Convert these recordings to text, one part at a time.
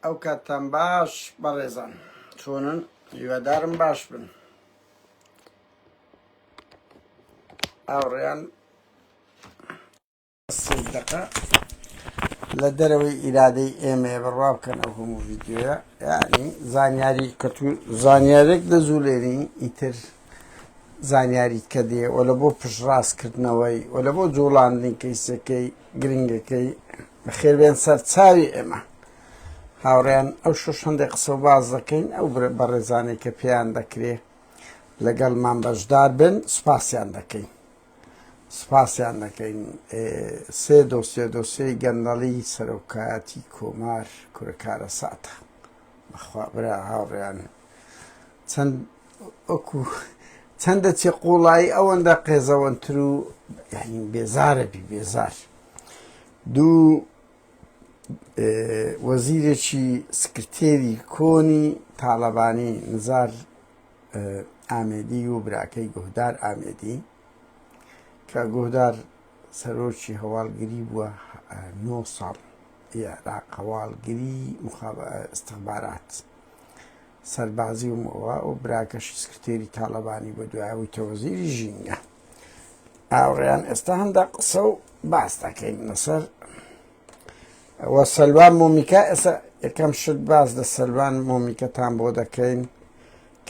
ئەو کاتتان باش بەڕێزان چۆنن هیوادارم باش بن ئاوڕیان سێ دقە لە دەرەوەی ئیرادەی ئێمەیە بڕوا بکەن ئەو هەموو ڤیددیوە یعنی زانیاری کە تو زانیارێک دەزولێنی ئیتر زانیاریت کە دێ و لە بۆ پشتڕاستکردنەوەی و لە بۆ جوڵاندنی کەیسەکەی گرنگەکەی بەخێربێن سەر چاوی ئێمە هاوڕێیان ئەو شەش هەندێک قسە و باز دەکەین ئەو بەڕێزانەی کە پێیان دەکرێ لەگەڵمان بەشدار بن سوپاسیان دەکەین سوپاسیان دەکەین سێ دۆسیە دۆسیەی گەندەڵی سەرۆکایەتی کۆمار کورە کارەساتە بەخوا برا هاوڕێیان چەند وەکو چەند دەچێ قوڵایی ئەوەندە قێزەوەنتر و یعنی بێزارە بی بێزار دوو وەزیرێکی سکرتێری کۆنی تاالبانی نزار ئامێدی و براکەی گوهدار ئامێدی کە گوهدار سەرۆکی هەواڵگری بووە نۆ ساڵ عێراق هەواڵگری استخبارات سەربازی و مۆوا و براکەشی سکرتێری تاڵەبانی بۆ دوای بوویتە وەزیری ژینگە ئاوڕیان ئێستا هەندە قسە و باس دەکەین لەسەر وە سەلوان مۆمیکا ئێستا یەکەم شت باس لە سەلوان مۆمیکەتان بۆ دەکەین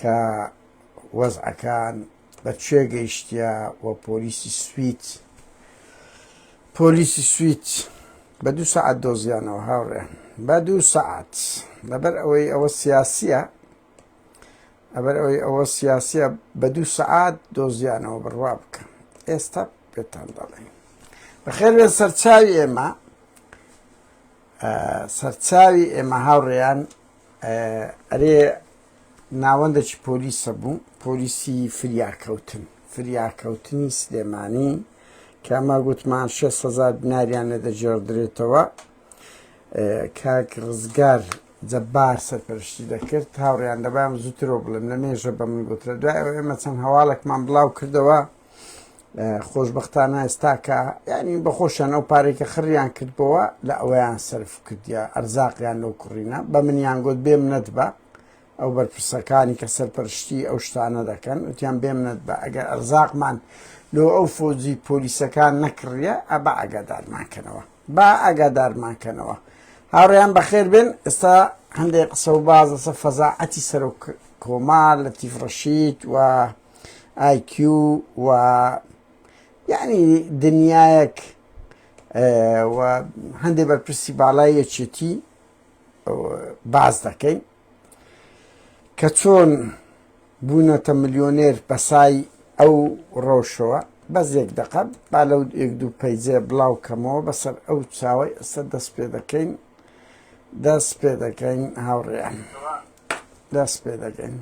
کە وەزعەکان بە کوێ گەیشتە و پۆلیسی سوید پۆلیسی سوید بە دوو سەعات دۆزیانەوە هاوڕێ بە دوو سەعات لەبەر ئەوەی ئەوە سیاسیە ئەبەر ئەوەی ئەوە سیاسیە بە دوو سەعات دۆزیانەوە بڕوا بکە ئێستا پێتان دەڵێن بەخێر بێن سەرچاوی ئێمە سەرچاوی ئێمە هاوڕێیان ئەرێ ناوەندێکی پۆلیسە بوو پۆلیسی فریاکەوتن فریاکەوتنی سلێمانی کە ئەمە گوتمان 600 دیناریان لێ دەگێڕدرێتەوە کاک ڕزگار جەبار سەرپەرشتی دەکرد هاوڕیان دەبام زووترەوە بڵێم لە مێژە بە من گوترە دوای ئەوە ئێمە چەند هەواڵێکمان بڵاو کردەوە خۆشببختانە ئێستاکە ینی بەخۆشیان ئەو پارێکە خڕیان کردبەوە لە ئەوەیان سەرف کردیا ئەرزاقیان لەو کوڕینە بە منیان گوت بێ منەت بە ئەو بەرپرسەکانی کە سەرپەرشتی ئەو شتانە دەکەن وتیان بێ منەت بە ئەگەر ئەرزاقمان لۆ ئەو فۆجی پۆلیسەکان نەکڕیە ئەبا ئاگادارمان کەنەوە با ئاگادارمان کەنەوە هاوڕێیان بەخێر بێن ئێستا هەندێک قسە و باز لەسەر فەزاعەتی سەرۆک کۆمار لەتیف ڕەشید و ئایکیو و یعنی دنیایەک و هەندێک بەرپرسی باڵای یەکێتی باز دەکەین کە چۆن بوونەتە ملیۆنێر بەسای ئەو ڕەوشەوە بەس یەک دقە با لەو یەک دوو پەیجێ بڵاو کەمەوە بەسەر ئەو چاوەی ئێستا دەست پێ دەکەین دەست پێ دەکەین هاوڕێیان دەست پێ دەکەین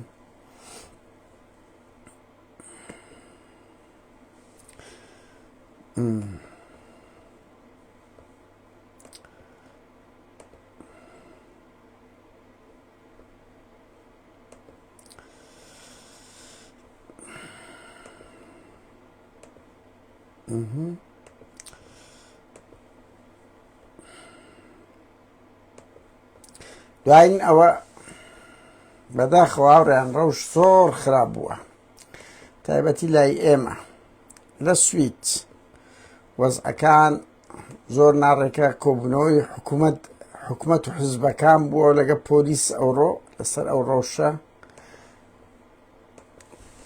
دوایین ئەوە بەداخەوە هاوڕێیان ڕەوش زۆر خراپ بووە تایبەتی لای ئێمە لە سوید وەزعەکان زۆر ناڕێکە کۆبوونەوەی حکوومەت حکوومەت و حزبەکان بووە لەگە پۆلیس ئەوڕۆ لەسەر ئەو ڕەوشە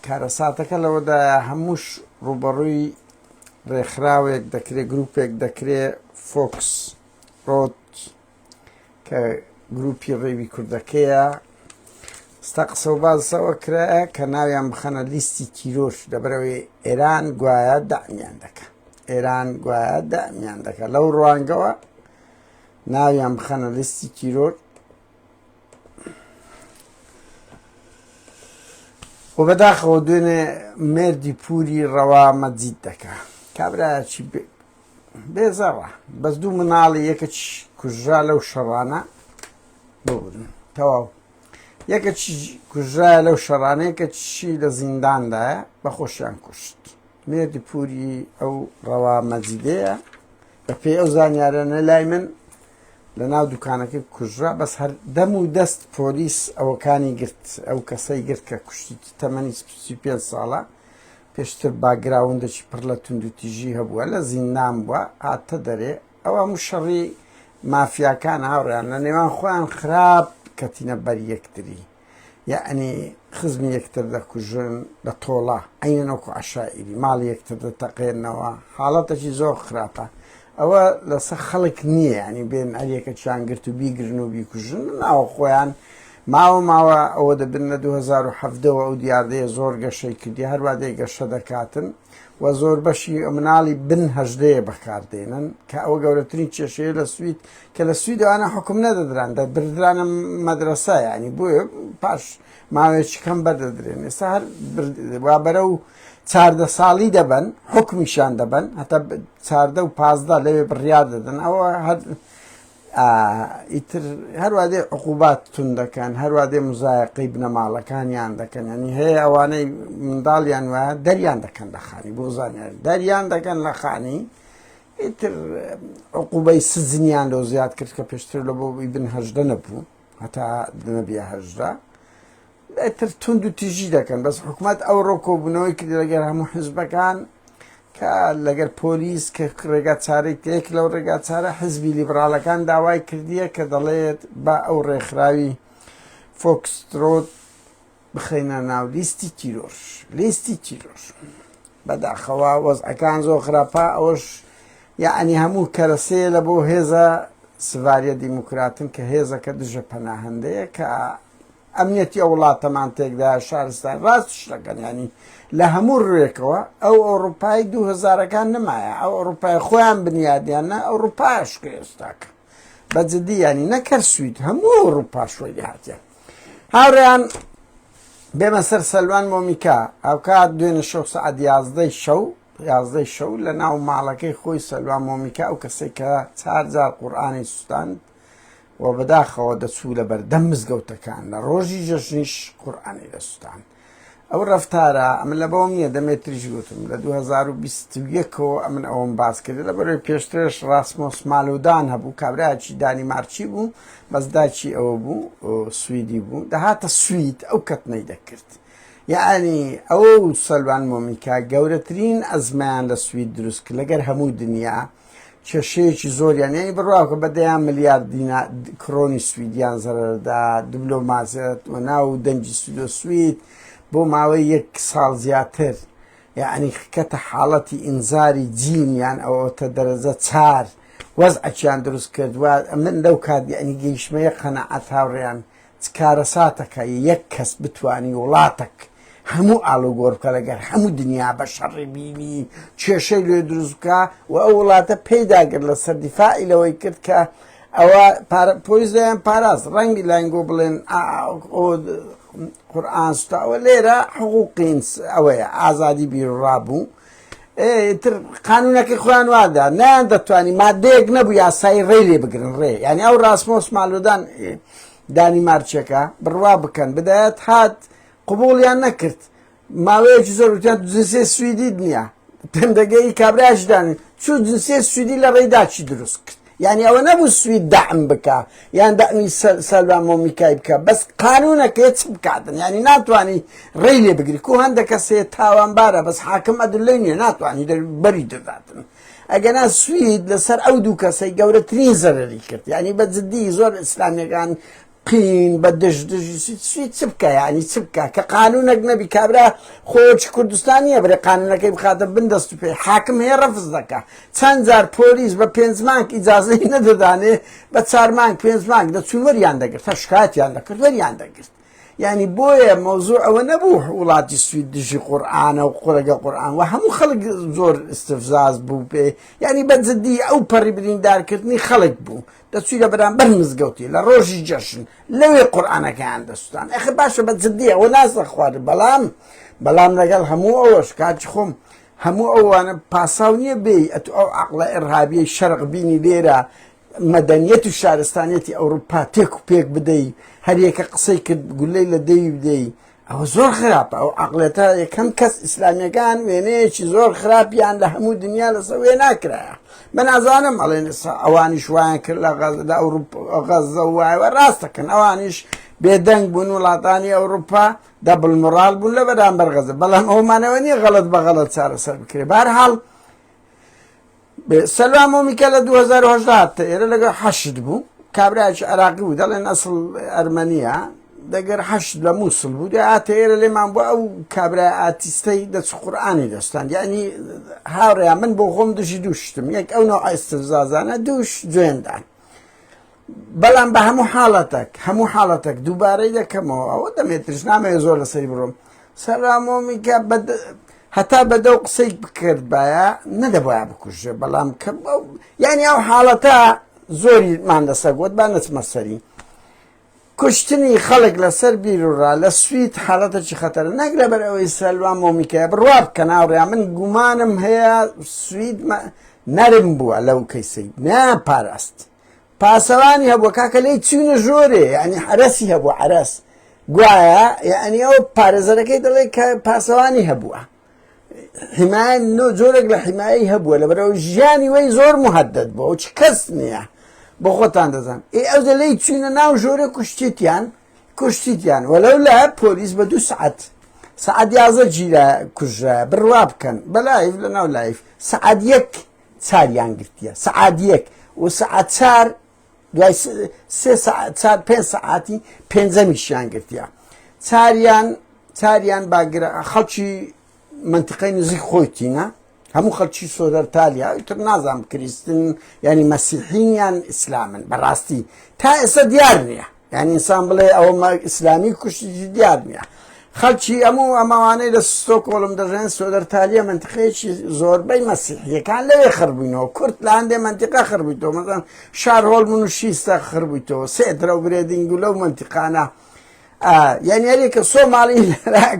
کارەساتەکە لەوەدا هەمووش ڕوبەڕووی ڕێکخراوێک دەکرێت گروپێک دەکرێت فۆکس ڕۆت کە گروپی ڕێوی کوردەکەیە ستا قسە و باسەوە کرایە کە ناویان بخەنە لیستی تیرۆر لەبەرەوەی ئێران گوایە دامیان دەکە ئێران گوایە دامیان دەکە لەو ڕوانگەوە ناویان بخەنە لیستی تیرۆر و بەداخەوە دوێنێ مێردی پوری ڕەوا مەجید دەکا کابرایەکی بێزەڕە بەس دوو مناڵی یەکەچ کوژرا لەو شەڕانە ببورن تەواو یەکەچ کوژرا لەو شەڕانەیە کە چی لە زینداندایە بە خۆشیان کوشت مێردی پوری ئەو ڕەوا مەجیدەیە بە پێی ئەو زانیارانە لای من. لە ناو دوکانەکەی کوژرا بەس هەر دەم و دەست پۆلیس ئەوەکانی گرت ئەو کەسەی گرت کە کوشتیتی تەمەنی 35 ساڵە پێشتر background ێکی پڕ لە توندوتیژی هەبووە لە زیندان بووە هاتە دەرێ ئەوە هەموو شەڕی مافیاکان هاوڕیان لە نێوان خۆیان خراپ کەتینە بەر یەکتری یەعنی خزمی یەکتر دەکوژن لە تۆڵە عەینەن وەکو عەشائیری ماڵی یەکتر دەتەقێنەوە حاڵەتێکی زۆر خراپە ئەوە لەسەر خەڵک نییە ینی بێن هەریەکەکیان گرت و بیگرن و بیکوژن ناوە خۆیان ماوە ماوە ئەوە دەبن لە 2017ەوە ئەو دیاردەیە زۆر گەشەی کردی هەروە دێ گەشە دەکاتن و زۆر بەشی مناڵی بن هەژدەیە بەکاردێنن کە ئەوە گەورەترین کێشەیە لە سوید کە لە سوید ئەوانە حکوم نەدەدران دەبردرانە مەدرەسە ینی بۆیە پاش ماوەیەکی کەم بەردەدرێن ئێستا هەر وا بەرە و چاردە ساڵی دەبن حکمیشان دەبن هەتا چاردە و پازدە لەوێ بڕیار دەدەن ئەوە هەر ئیتر هەروە دێ عقوبات تون دەکەن هەروە دێ مزایقەی بنەماڵەکانیان دەکەن ینی هەیە ئەوانەی منداڵیان وایە دەریان دەکەن لە خانی بۆ زانیاری دەریان دەکەن لە خانی ئیتر عقوبەی سجنیان لۆ زیاد کرد کە پێشتر لە بۆ بن هەژدە نەبوو هەتا نەبیە هەژدە ئیتر توند و تیژی دەکەن بەس حکومت ئەوڕۆ کۆبوونەوەی کرد لەگەر هەموو حزبەکان کە لەگەر پۆلیس کە ڕێگا چارەی یەک لەو ڕێگا چارە حزبی لیبراڵەکان داوای کردیە کە دەڵێت با ئەو ڕێکخراوی فۆکسترۆت بخەینە ناو لیستی تیرۆر لیستی تیرۆر بەداخەوە وەزعەکان زۆر خراپە ئەوەش یعنی هەموو کەرەسەیە لە بۆ هێزە سڤاریە دیموکراتن کە هێزەکە دژە پەناهەندەیە کە ئەمنیەتی ئەو وڵاتەمان تێکدا شارستان ڕاست شتەکەن ینی لە هەموو ڕوێکەوە ئەو ئەوروپای دوو هەزارەکان نمایە ئەو ئەوروپای خۆیان بنیادیان نە ئەوروپاش کە ئێستاکە بە جدی ینی نەکەر سوید هەموو ئەوروپا شوێ لێهاتیان هاوڕێیان بێمە سەر سەلوان مۆمیکا هاوکات دوێنێ شەو سەعات یازدەی شەو یازدەی شەو لە ناو ماڵەکەی خۆی سەلوان مۆمیکا ئەو کەسێک کە چار جار قورئانی سوستاند و بەداخەوە دەچوو لە بەردەم مزگەوتەکان لە ڕۆژی جەژنیش قورئانی دەسوتان ئەو ڕەفتارە ئەمن لە بەوەم نییە دەمێتریش گوتم لە 2021ەوە ئەمن ئەوەم باس کرد لە بەرەوەی پێشترش ڕاسمۆس مالودان هەبوو کابراایکی دانیمارچی بوو بەس داکی ئەوە بوو سویدی بوو دەهاتە سوید ئەو کەتنەی دەکرد یعنی ئەو سەلوان مۆمیکا گەورەترین ئەزمەیان لە سوید دروست کرد لەگەر هەموو دنیا کێشەیەکی زۆریان یعنی بڕواکە بە دەیان ملیارد دینا کرۆنی سویدیان زەرەردا دبلۆماسیەت و ناو دەنگی سوید و سوید بۆ ماوەی یەک ساڵ زیاتر یعنی کەتە حاڵەتی ئینزاری جیم یان ئەوەتە دەرەجە چار وەزعەکیان دروست کرد و من لەو کات یعنی گەیشتمە قەناعەت هاوڕێیان چ کارەساتەکە یەک کەس بتوانی وڵاتەک هەموو ئاڵوگۆڕ بکە لەگەر هەموو دنیا بە شەڕی بینی کێشەی لێ دروست بکە و ئەو وڵاتە پێی داگرت لەسەر دیفاعی لەوەی کرد کە ئەوە پۆلیس لەیان پاراست ڕەنگی لاینگۆ بڵێن قورئان سوتاوە لێرە حقوقین ئەوەیە ئازادی بیرڕا بوو تر قانونەکەی خۆیان وادا نیان دەتوانی مادەیەک نەبوو یاسایی ڕێ لێ بگرن ڕێ یعنی ئەو ڕاسمۆس مالودان دانیمارچەکە بڕوا بکەن بدایەت هات قبوڵیان نەکرد ماوەیەکی زۆر وتیان جنسیە سویدیت نییە تەندەگەی کابراش دان چوو جنسیە سویدی لە ڕێی داچی دروست کرد یعنی ئەوە نەبوو سوید دەعم بکە یان دەعمی سەلوان مۆمیکای بکە بەس قانونەکەی چ بکاتن یعنی ناتوانانی ڕێی لێ بگری کو هەندە کەسێ تاوانبارە بەس حاکم ئەدلەی نییە ناتوانانی بەری دەداتن ئەگەنا سوید لەسەر ئەو دوو کەسەی گەورەترین زەرەری کرد یعنی بە جدی زۆر ئیسلامیەکان قین بە دژ دژی سوید چ بکە یعنی چ بکە کە قانونێک نەبی کابرا خۆچ کوردستان نییە برێ قانونەکەی بخاتە بن دەست و پێ حاکم هەیە ڕەفز دەکا چەند جار پۆلیس بە پێنج مانگ ئیجازەی نەدەدانێ بە چار مانگ پێنج مانگ دەچوون وەریان دەگرت هەر شکایەتیان دەکرد وەریان دەگرت یعنی بۆیە مەوزوع ئەوە نەبوو وڵاتی سوید دژی قورئانە و قورەگە قورئان و هەموو خەڵک زۆر استفزاز بوو پێ یعنی بە جدی ئەو پەڕی بریندارکردنی خەڵک بوو دەچووی لە بەرامبەر مزگەوتی لە ڕۆژی جەژن لەوێ قورئانەکەیان دەسوتان ئەخە باشە بە جدی ئەوە ناسە خوارد بەڵام بەڵام لەگەڵ هەموو ئەوەش کاتی خۆم هەموو ئەوانە پاساو نییە بێ ئەتو ئەو عقلە ئێرهابیەی شەرق بینی لێرە مەدەنیەت و شارستانیەتی ئەوروپا تێک و پێک بدەی هەریەکە قسەی کرد گولەی لە دەوی بدەی. ئەوە زۆر خراپە ئەو عقلێتە یەکەم کەس ئیسلامیەکان وێنەیەکی زۆر خراپیان لە هەموو دنیا لەسەر وێ ناکرایە من ئازانم ئەڵێن ئەوانیش وایان کرد لە لە ئەوروپا غەزە وایە ڕاستەکەن ئەوانیش بێدەنگ بوون وڵاتانی ئەوروپا double moral بوون لە بەرامبەر غەزە بەڵام ئەومانەوە نییە غەڵت بە غەڵت چارەسەر بکرێ بارحاڵ سەلوا مۆمیکا لە 2010 هاتە ئێرە لەگەڵ حەشد بوو کابراایکی عراقی بوو دەڵێن ئەسڵ ئەرمەنیە دەگەر حەشد لە مووسڵ بوو دە هاتە ئێرە لێمان بوو ئەو کابرای ئاتیستەی دەچ قورآانی دەستان یعنی هاوڕێیان من بۆ خۆم دژی دوو شتم یەک ئەو نوع ئیستفزازانە دووش جوێندان بەڵام بە هەموو حاڵەتەک هەموو حاڵەتەک دووبارەی دەکەمەوە ئەوە دەمێترش نامەوێت زۆر لەسەری بڕۆم سەرامۆمیکە هەتا بەدەو قسەی بکردبایە نەدەبایە بکوژێ بەڵام کە یعنی ئەو حاڵەتە زۆریمان لەسەر گوت با نەچمە سەری کوشتنی خەڵک لەسەر بیرڕا لە سوید حاڵەتێکی خەتەرە نەک لەبەر ئەوەی سەلوا مۆمیکەیە بڕوا بکە ناوڕیا من گومانم هەیە سوید نەرم بووە لەو کەیسەی نە پاراست پاسەوانی هەبووە کاکە لێی چوینە ژۆرێ یعنی حرەسی هەبوو حرەس گوایە یعنی ئەو پارێزەرەکەی دەڵێ کە پاسەوانی هەبووە حمایە نۆ جۆرێک لە حمایەی هەبووە لەبەرەوە ژیانی وەی زۆر مهدد بووە چ کەس نییە بۆ خۆتان دەزان ئێ ئەو لێی چوینە ناو ژۆرە کوشتیتیان کوشتیتیان وەلەو لە پۆلیس بە دوو سعات سعات 11 گیرا کوژرا بڕوا بکەن بە live لە ناو live سعات یەک چاریان گرتیە سعات یەک و سعات چار دوای سێ سعات چار پێ سعاتی پێنجەمیشیان گرتیە چاریان چاریان باگرە خەڵکی منتیقەی نزیک خۆی تینە هەموو خەڵکی سۆدەرتالیا ئیتر نازانم kristen یعنی مەسیحین یان ئیسلامن بەڕاستی تا ئێستا دیار نییە یعنی ئینسان بڵێ ئەوە ئیسلامی کوشتی دیار نییە خەڵکی ئەموو ئەمەوانەی لە ستۆکۆڵم دەژێن سۆدەرتالیا منتیقەیەکی زۆربەی مەسیحیەکان لەوێ خڕبووینەوە کورد لە هەندێ منتیقە خڕبوویتەوە مەزان شار هۆڵمن و شیستە خڕبوویتەوە سێدرە و برێدینگ و لەو منتیقانە یعنی هەرێکە سۆماڵی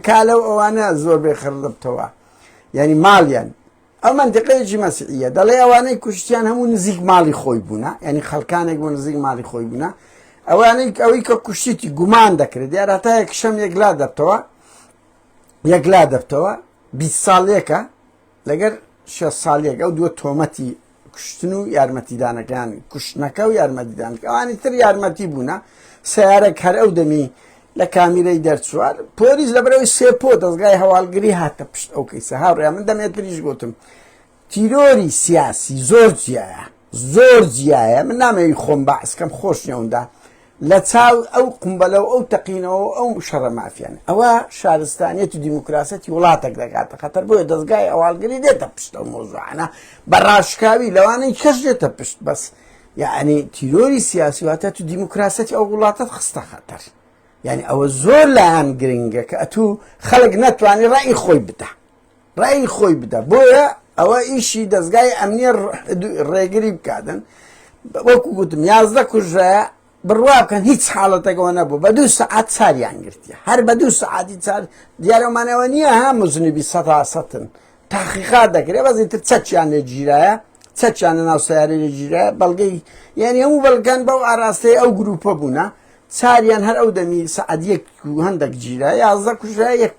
کالە و ئەوانە زۆربەی خڕدەبتەوە یعنی ماڵیان ئەو منتیقەیەکی مەسیحیە دەڵێ ئەوانەی کوشتیان هەموو نزیک ماڵی خۆی بوونە یعنی خەڵکانێک بۆ نزیک ماڵی خۆی بوونە ئەوانەی ئەوەی کە کوشتیتی گومان دەکرێت دیار هەتا یەکشەم یەکلا دەبتەوە یەکلا دەبتەوە 20 ساڵێکە لەگەر شە ساڵێک ئەو دووە تۆمەتی کوشتن و یارمەتیدانەکان کوشتنەکە و یارمەتیدانەکە ئەوانی تر یارمەتی بوونە سیارەک هەر ئەو دەمی لە کامیرەی دەرچووە پۆلیس لەبەرەوەی سێپۆ دەستگای هەواڵگری هاتە پشت ئەو کەیسە هاوڕێ من دەمێتریش گوتم تیرۆری سیاسی زۆر جیایە زۆر جیایە من نامەوی خۆم بەعسکەم خۆش نێوندا لە چاو ئەو قومبەلە و ئەو تەقینەوە و ئەو شەڕە مافیانە ئەوە شارستانیەت و دیموکراسەتی وڵاتێک دەکاتە خەتەر بۆیە دەستگای هەواڵگری دێتە پشت ئەو مۆزوعانە بە ڕاشکاوی لەوانەی کەس دێتە پشت بەس یعنی تیرۆری سیاسی واتە تو دیموکراسەتی ئەو وڵاتت خستە خەتەر یعنی ئەوە زۆر لایەن گرنگە کە ئەتوو خەڵک نەتوانانی ڕای خۆی بدە ڕای خۆی بدە بۆیە ئەوە ئیشی دەستگای ئەمنیە ڕێگری بکاتن وەکو گوتم 11 کوژرایە بڕوا بکەن هیچ حاڵەتێکەوە نەبوو بە دوو سەعات چاریان گرتیە هەر بە دوو سەعاتی چار دیارەمانەوە نییە ها مزنبی سەتا سەتن تاقیقات دەکرێت بەس ئیتر چەکیان لێ گیرایە چەکیان لە ناو سیارە لێ گیرایە بەڵگەی یعنی هەموو بەڵگەن بەو ئاراستەی ئەو گروپە بوونە چاریان هەر ئەو دەمی سەعات یەک و هەندێک گیرا 11 کوژرا یەک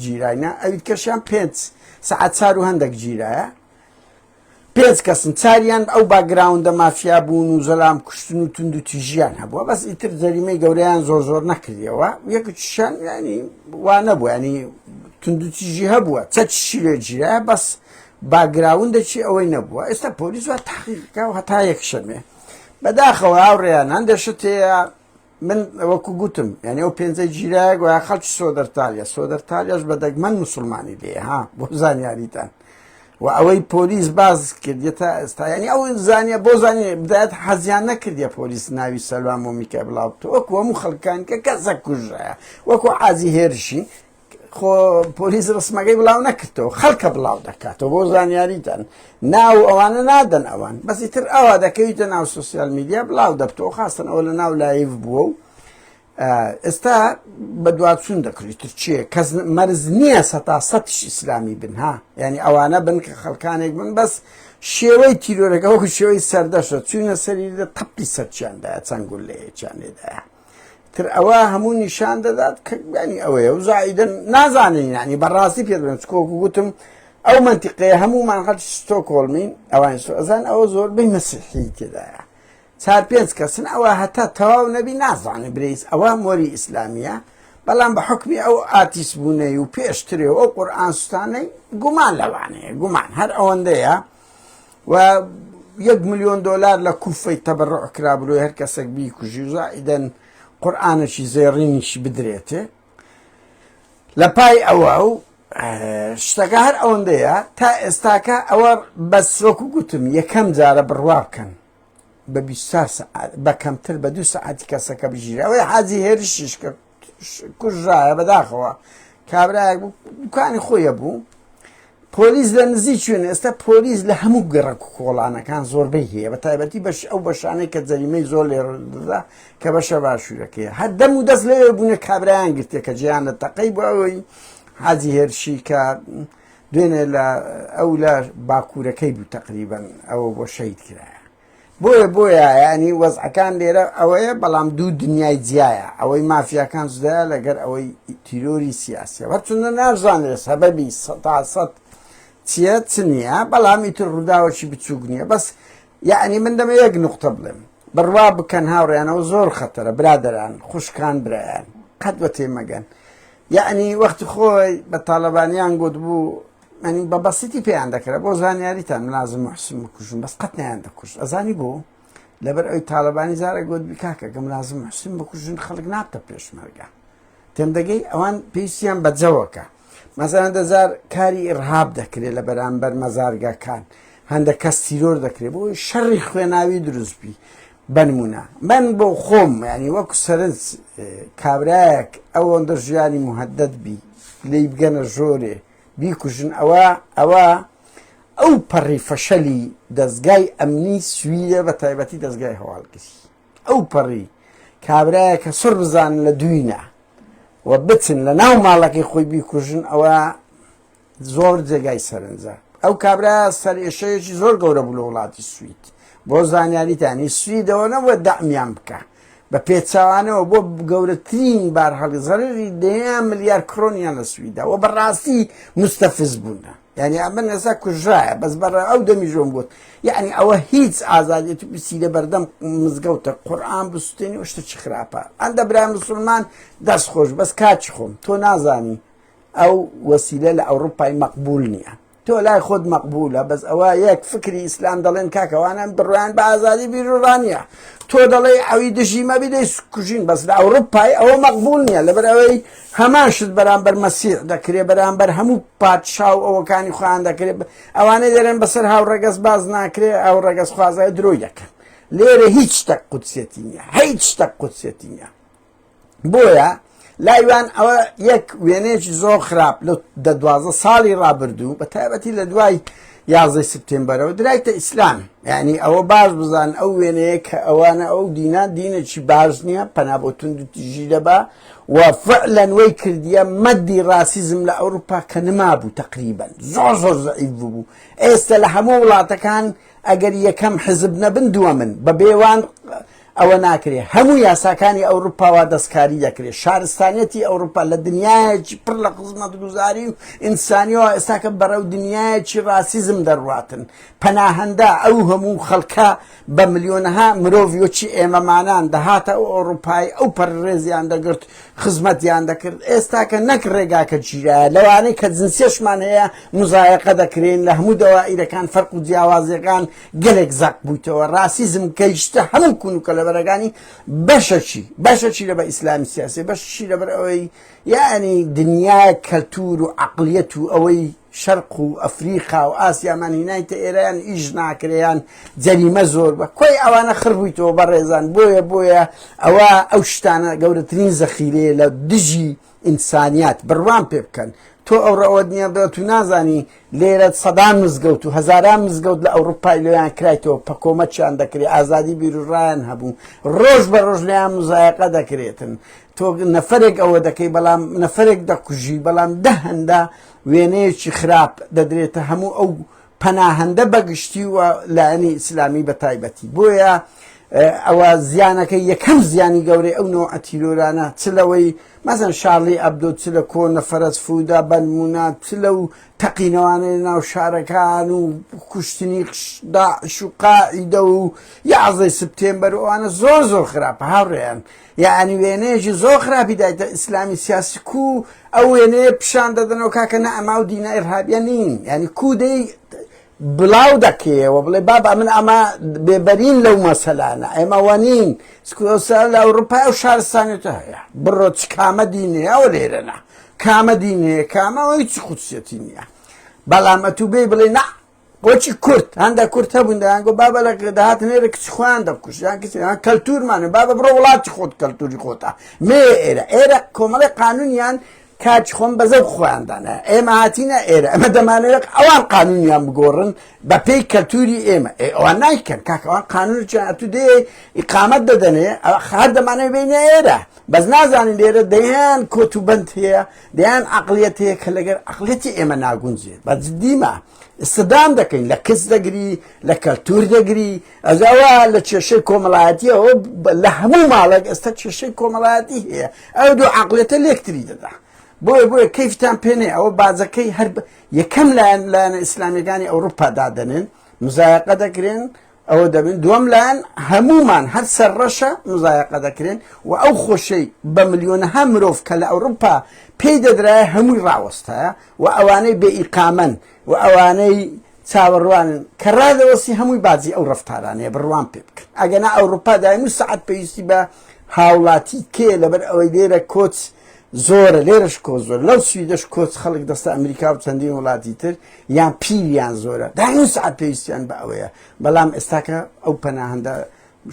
گیراینا ئەوی کەشیان پێنج سەعات چار و هەندێک گیرایە پێنج کەسن چاریان ئەو background ە مافیا بوون و زەلام کوشتن و تونند و تیژیان هەبووە بەس ئیتر جەریمەی گەورەیان زۆر زۆر نەکردیەوە یەکیشیان ینی وا نەبوو ینی تونند و تیژی هەبووە چەکیشی لێ گیرایە بەس background ێکی ئەوەی نەبووە ئێستا پۆلیس وا تحقیقەکە و هەتا یەکشەمێ بەداخەوە هاوڕێیان هەندێک شت هەیە من وەکو گوتم یعنی ئەو پێنجە گیرایە گوایە خەڵکی سۆدەرتالیا سۆدەرتالیاش بە دەگمەن مسلمانی لێ ها بۆ زانیاریتان و ئەوەی پۆلیس باز کردیە تا ئێستا یعنی ئەو زانیە بۆ زانانی بدایەت حەزیان نەکردیە پۆلیس ناوی سەلوان مۆمیکای بڵاو وەکو هەموو خەڵکان کە کەسە کوژرایە وەکو عازی هێرشی خۆ پۆلیس ڕسمەکەی بڵاو نەکردەوە خەڵکە بڵاو دەکاتەوە بۆ زانیاریتان ناو ئەوانە نادەن ئەوان بەس ئیتر ئەوە دەکەویتە ناو social media بڵاو دەبتەوە خاستن ئەوە لە ناو live بووە و ئێستا بەدواچوون دەکرێت تر چیە کەس مەرز نییە سەتا سەتش ئیسلامی بن ها یعنی ئەوانە بن کە خەڵکانێک بن بەس شێوەی تیرۆرەکە وەکو شێوەی سەردەشە چوینە سەری لە تەپی سەرچیاندایە چەند گولەیەکیان لێدایە. تر ئەوە هەموو نیشان دەدات کە ینی ئەوەیە و زائیدن نازانین ینی بەڕاستی پێ دەڵێم چکۆکو گوتم ئەو مەنتیقەیە هەموومان خەڵکی ستۆکۆڵمین ئەوان ئەزان ئەوە زۆربەی مەسیحی تێدایە چار پێنج کەسن ئەوە هەتا تەواو نەبی نازانێ برێیس ئەوە مۆری ئیسلامیە بەڵام بە حکمی ئەو ئاتیس بوونەی و پێشترێ و ئەو قورئان سوتانەی گومان لەوانەیە گومان هەر ئەوەندەیە و یەک ملیۆن دۆلار لە کوفەی تەبەڕع کرا بلۆی هەر کەسێک بیکوژی و زائیدەن قورئانێکی زێڕینیشی بدرێتێ لە پای ئەوە و شتەکە هەر ئەوەندەیە تا ئێستاکە ئەوە بەس وەکو گوتم یەکەم جارە بڕوا بکەن بە 24 سەعات بە کەمتر بە دوو سەعاتی کەسەکە بگیرێ ئەوەی حاجی هێرشیش کە کوژرایە بەداخەوە کابرایەک بوو دوکانی خۆیە بوو پۆلیس لە نزیک شوێن ئێستا پۆلیس لە هەموو گەڕەک و کۆڵانەکان زۆربەی هەیە بە تایبەتی بەش ئەو بەشانەی کە جەریمەی زۆر لێ دەدا کە بەشە باشوورەکەی هەر دەم و دەست لەوێ بوونە کابرایان گرتێ کە جیان لە تەقەی بۆ ئەوەی حاجی هێرشی کە دوێنێ لە ئەو لە باکوورەکەی بوو تقریبن ئەوە بۆ شەید کرایە بۆیە بۆیە یانی وەزعەکان لێرە ئەوەیە بەڵام دوو دنیای جیایە ئەوەی مافیاکان جودایە لەگەر ئەوەی تیرۆری سیاسیە هەرچەندە نازانرێت سەبەبی سەتا سەد چییە چ نییە بەڵام ئیتر ڕووداوەکی بچووک نییە بەس یعنی من دەمە یەک نقطە بڵێم بڕوا بکەن هاوڕیانەوە زۆر خەتەرە برادران خوشکان برایان قەت بە تێمەگەن یعنی وەختی خۆی بە تاالبانیان گوت بوو یانی بە بەسیتی پێیان دەکرا بۆ زانیاریتان ملازم محسن بکوژن بەس قەت نەیان دەکوشت ئەزانی بۆ لەبەر ئەوی تاالبانی جارە گوت کاکە گەم لازم محسن بکوژن خەڵک نابتە پێشمەرگە تێم دەگەی ئەوان پێویستیان بە جەوەکە مەزان دەزار کاری ئرهاب دەکرێت لە بەرامبەر مەزارگەکان هەندە کەس تیرۆر دەکرێت بۆ شەڕی خوێناوی دروست بی بنمونە من بۆ خۆم ینی وەکو سەرنج کابرایەک ئەوەندە ژیانی مهدد بی لی بگەنە ژۆرێ بیکوژن ئەوە ئەوە ئەو پەڕی فەشەلی دەزگای ئەمنی سویدە بە تایبەتی دەزگای هەواڵگری ئەو پەڕی کابرایە کە سڕ بزانن لە دوینە و بچن لە ناو ماڵەکەی خۆی بیکوژن ئەوە زۆر جێگای سەرنجە ئەو کابرا سەرئێشەیەکی زۆر گەورە بوو لە وڵاتی سوید بۆ زانیاریتانی سویدەوە نەبووە دەعمیان بکە بە پێچەوانەوە بۆ گەورەترین بارهەڵی زەرەری دەیان ملیار کرۆنیان لە سویدا و بەڕاستی مستەفز بوونە یعنی ئەمن ئێستا کوژرایە بەس بەڕ ئەو دەمی ژۆم گوت یعنی ئەوە هیچ ئازادیت بچی لە بەردەم مزگەوتە قورئان بسوتێنی و شتە چ خراپە ئەندە برای مسلمان دەست خۆش بەس کاچ خۆم تۆ نازانی ئەو وەسیلە لە ئەوروپای مەقبول نییە تۆ لای خۆت مەقبولە بەس ئەوە یەک فکری ئیسلام دەڵێن کاکەوانە بڕوایان بە ئازادی بیرڕا نییە تۆ دەڵێ ئەوی دژی مەبی دەی کوژین بەس لە ئەوروپای ئەوە مەقبول نییە لەبەر ئەوەی هەمان شت بەرامبەر مەسیح دەکرێ بەرامبەر هەموو پادشا و ئەوەکانی خۆیان دەکرێت ئەوانەی دەرێن بەسەر هاوڕەگەز باز ناکرێ ئەو ڕەگەز خوازای درۆی دەکەن لێرە هیچ شتێک قودسێتی نییە هیچ شتێک قودسێتی نییە بۆیە لای وان ئەوە یەک وێنەیەکی زۆر خراپ لە دە دوازدە ساڵی ڕابردوو بە تایبەتی لە دوای یازدەی سپتێمبەرەوە درایتە ئیسلام یعنی ئەوە باش بزان ئەو وێنەیە کە ئەوانە ئەو دینە دینێکی باش نییە پەنا بۆ تونند و تیژی دەبا و فعلا وەی کردیە مەدی ڕاسیزم لە ئەوروپا کە نمابوو تقریبا زۆر زۆر زەعیف بوو ئێستا لە هەموو وڵاتەکان ئەگەر یەکەم حزب نەبن دووەمن بە بێوان ئەوە ناکرێ هەموو یاساکانی ئەوروپا وا دەستکاری دەکرێ شارستانیەتی ئەوروپا لە دنیایەکی پڕ لە خزمەتگوزاری و ئینسانیەوە ئێستاکە بەرەو دنیایەکی ڕاسیزم دەڕواتن پەناهەندە ئەو هەموو خەڵکە بە ملیۆنەها مرۆڤی وەکی ئێمەمانان دەهاتە ئەو ئەوروپای ئەو پەڕ ڕێزیان دەگرت خزمەتیان دەکرد ئێستاکە نەک ڕێگاکە گیرایە لەوانەی کە جنسیەشمان هەیە مزایەقە دەکرێن لە هەموو دەوائیرەکان فەرق و جیاوازیەکان گەلێک زەق بوویتەوە ڕاسیزم گەیشتە هەموو کون و کەلەبەرەکانی بەشەکی بەشەکی لە بە ئیسلامی سیاسی بەشی لەبەر ئەوەی یعنی دنیا کەلتور و عقلیەت و ئەوەی شەرق و ئەفریقا و ئاسیامان هینایتە ئێران ئیش ناکرێیان جەریمە زۆر بە کۆی ئەوانە خڕ بوویتەوە بەڕێزان بۆیە بۆیە ئەوە ئەو شتانە گەورەترین زەخیرەیە لە دژی ئینسانیات بڕوام پێ بکەن تۆ ئەوڕۆ ئەوەت نییە بڵێ تو نازانی لێرە سەدان مزگەوت و هەزاران مزگەوت لە ئەوروپای لۆیان کرایتەوە پەکۆمەچیان دەکرێت ئازادی بیروڕایان هەبوو ڕۆژ بە ڕۆژ لێیان مزایەقە دەکرێتن تۆ نەفرێک ئەوە دەکەی بەڵام نەفرێک دەکوژی بەڵام دە هەندە وێنەیەکی خراپ دەدرێتە هەموو ئەو پەناهەندە بەگشتی و لایەنی ئیسلامی بە تایبەتی بۆیە. ئەوە زیانەکە یەکەم زیانی گەورەی ئەو نەوعە تیرۆرانە چ لەوەی مەزن شارلی ئەبدۆ چ لە کۆنە فەرەز فودا بەنمونە چ لەو تەقینەوانەی ناو شارەکان و کوشتنی داعش و قاعیدە و یازدەی سپتێمبەر و ئەوانە زۆر زۆر خراپە هاوڕێیان یعنی وێنەیەکی زۆر خراپی دایتە ئیسلامی سیاسی کو ئەو وێنەیە پیشان دەدەنەوە کاکە نە ئەما و دینە ئیرهابیە نین یعنی کو دەی بڵاو دەکەیەوە بڵێ بابا من ئەمە بێبەرین لەو مەسەلانە ئێمە وەنین سکۆسە لە ئەوروپا ئەو شارستانێتە هەیە بڕۆ چ کامە دینێ ئەوە لێرەنا کامە دینێ کامە ئەوە هیچ قودسیەتی نییە بەڵام ئەتوو بێ بڵێ نا بۆچی کورد هەندە کورد هەبوون دەیانگۆ بابە لە دەهاتن ئێرە کچ خۆیان دەکوشت یان کچ یان کەلتورمانە بابە بڕۆ وڵاتی خۆت کەلتوری خۆتە مێ ئێرە ئێرە کۆمەڵی قانونیان کاچ خۆم بەزەو خۆیان دانا ئێمە هاتینە ئێرە ئەمە دەمانەوێت ئەوان قانونیان بگۆڕن بە پێی کەلتوری ئێمە ئەوان نایکەن کاکەوان قانونیان ئەتو دێ ئیقامەت دەدەنێ هەر دەمانەوێت بینە ئێرە بەس نازانین لێرە دەیان کۆت و بەند هەیە دەیان عقلیەت هەیە کە لەگەر عقلیەتی ئێمە ناگونجێت بە جدیمە سدام دەکەین لە کچ دەگری لە کەلتور دەگری ئەزەوە لە کێشەی کۆمەڵایەتیەوە لە هەموو ماڵێک ئێستا کێشەی کۆمەڵایەتی هەیە ئەو دوو عقلێتە لێکتری دەدا بۆیە بۆیە کەیفتان پێنێ ئەوە بازەکەی هەر یەکەم لایەن لایەنە ئیسلامیەکانی ئەوروپا دادەنێن مزایقە دەکرێن ئەوە دەبن دووەم لایەن هەمومان هەر سەر ڕەشە مزایقە دەکرێن و ئەو خۆشەی بە ملیۆنەها مرۆڤ کە لە ئەوروپا پێی دەدرایە هەمووی ڕاوەستایە و ئەوانەی بێ ئیقامەن و ئەوانەی چاوەڕوانن کە ڕادەوەسی هەمووی باجی ئەو ڕەفتارانەیە بڕوام پێ بکەن ئەگەنا ئەوروپا دایم و سەعات پێویستی بە هاوڵاتی کێ لەبەر ئەوەی لێرە کۆچ زۆرە لێرەش کۆچ زۆر لەو سویدەش کۆچ خەڵک دەستە ئەمریکا و چەندین وڵاتی تر یان پیریان زۆرە دایم سەعات پێویستیان بە ئەوەیە بەڵام ئێستاکە ئەو پەناهەندە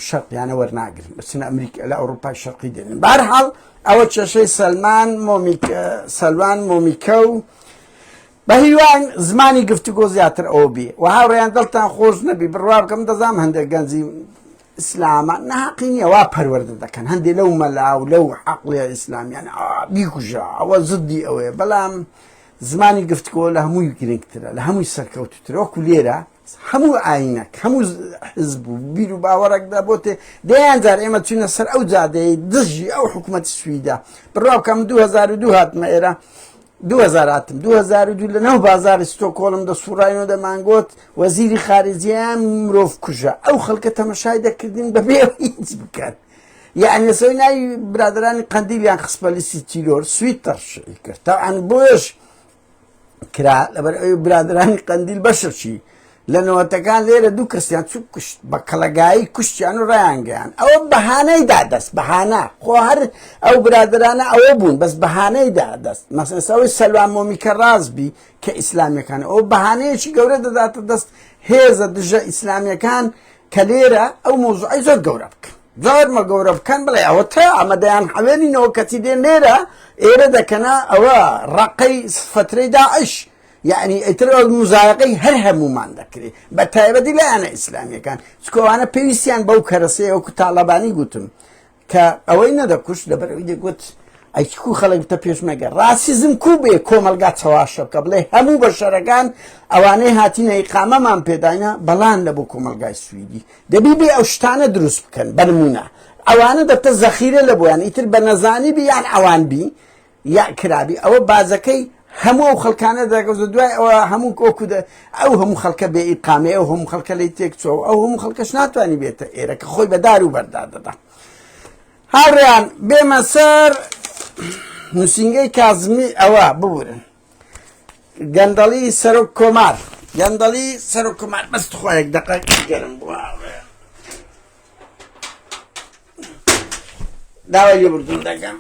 شەرقیانە وەرناگرن بچنە ئەمریکا لە ئەوروپای شەرقی دێنن بارحاڵ ئەوە کێشەی سەلمان مۆمیک سەلوان مۆمیکە و بە هیوان زمانی گفتوگۆ زیاتر ئەوە بی و هاوڕێیان دڵتان خۆش نەبی بڕوا بکەم دەزانم هەندێک گەنجی ئیسلامە ناحەقی نییە وا پەروەردە دەکەن هەندێک لەو مەلا و لەو عەقڵیە ئیسلامیان بیکوژە ئەوە زدی ئەوەیە بەڵام زمانی گفتگۆ لە هەمووی گرنگترە لە هەمووی سەرکەوتوترە وەکو لێرە هەموو ئاینەک هەموو حزب و بیر و باوەڕێکدا بۆ تێ دەیان جار ئێمە چوینە سەر ئەو جادەیە دژی ئەو حکوومەت سویدا بڕوا بکەم 2002 هاتمە ئێرە 2000 هاتم 2002 لە ناو بازاری ستۆکۆڵم دەسوڕاینەوە دەمانگوت وەزیری خارجیان مرۆڤ کوژە ئەو خەڵکە تەمەشای دەکردین بەبێ هیچ بکەن یعنی لەسەر ناوی برادرانی قەندیلیان خستە لیستی تیرۆر سوید تەرشی کرد تاوان بۆیش کرا لەبەر ئەوی برادرانی قەندیل بەشەکی لە نەوەتەکان لێرە دوو کەسیان چوو کوشت بە کەڵەگایی کوشتیان و ڕایانگەیان ئەوە بەهانەی دا دەست بەهانە خۆ هەر ئەو برادرانە ئەوە بوون بەس بەهانەی دا دەست مەسەوەی سەلوان مۆمیکە ڕاست بی کە ئیسلامیەکان ئەو بەهانەیەکی گەورە دەداتە دەست هێزە دژە ئیسلامیەکان کە لێرە ئەو مۆزوعی زۆر گەورە بکەن زۆر مە گەورە بکەن بڵێ ئەوە تا ئەمە دەیان حەوێنینەوە کەچی دێن لێرە ئێرە دەکەنە ئەوە ڕقەی فترەی داعش یعنی ئیتر ئەو مزایقەی هەر هەمومان دەکرێت بە تایبەتی لایەنە ئیسلامیەکان چکۆوانە پێویستیان بەو کەرەسەیە وەکو تاڵەبانی گوتم کە ئەوەی نەدەکوشت لەبەر ئەوەی دەگوت ئەی کو خەڵک بتە پێشمەگە ڕاسیزم کو بێ کۆمەلگا چەواشە بکە بڵێ هەموو بەشەرەکان ئەوانەی هاتینە ئیقامەمان پێداینە بەڵان لە بۆ کۆمەلگای سویدی دەبی بێ ئەو شتانە دروست بکەن بەنمونە ئەوانە دەبتە زەخیرە لە بۆیان ئیتر بە نەزانی بی یان ئەوان بی یا کرابی ئەوە بازەکەی هەموو ئەو خەڵکانە دەگەوزە دوای ئەوە هەموو کۆکو دە ئەو هەموو خەڵکە بێ ئیقامێ ئەو هەموو خەڵکە لی تێک چۆ ئەو هەموو خەڵکەش ناتوانانی بێتە ئێرە کە خۆی بە دار و بەردا دەدا هاوڕێیان بێمە سەر نووسینگەی کازمی ئەوە ببورن گەندەڵی سەرۆک کۆمار گەندەڵی سەرۆک کۆمار بەس خۆیەک دقە گەرم بووە داوای لێبوردن دەکەم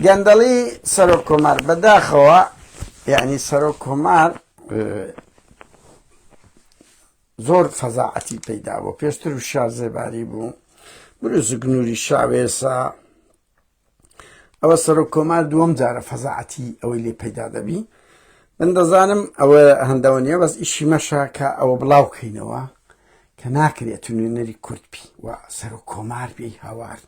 گەندەڵی سەرۆک کۆمار بەداخەوە یعنی سەرۆک کۆمار زۆر فەزاعەتی پەیدا بوو پێشتر و شار زێباری بوو بروزک نوری شاوێسا ئەوە سەرۆک کۆمار دووەم جارە فەزاعەتی ئەوەی لێ پەیدا دەبی من دەزانم ئەوە هەندەوە نییە بەس ئیشی مەشە کە ئەوە بڵاو کەینەوە کە ناکرێت تو نوێنەری کورد بی و سەرۆک کۆمار بی هاوار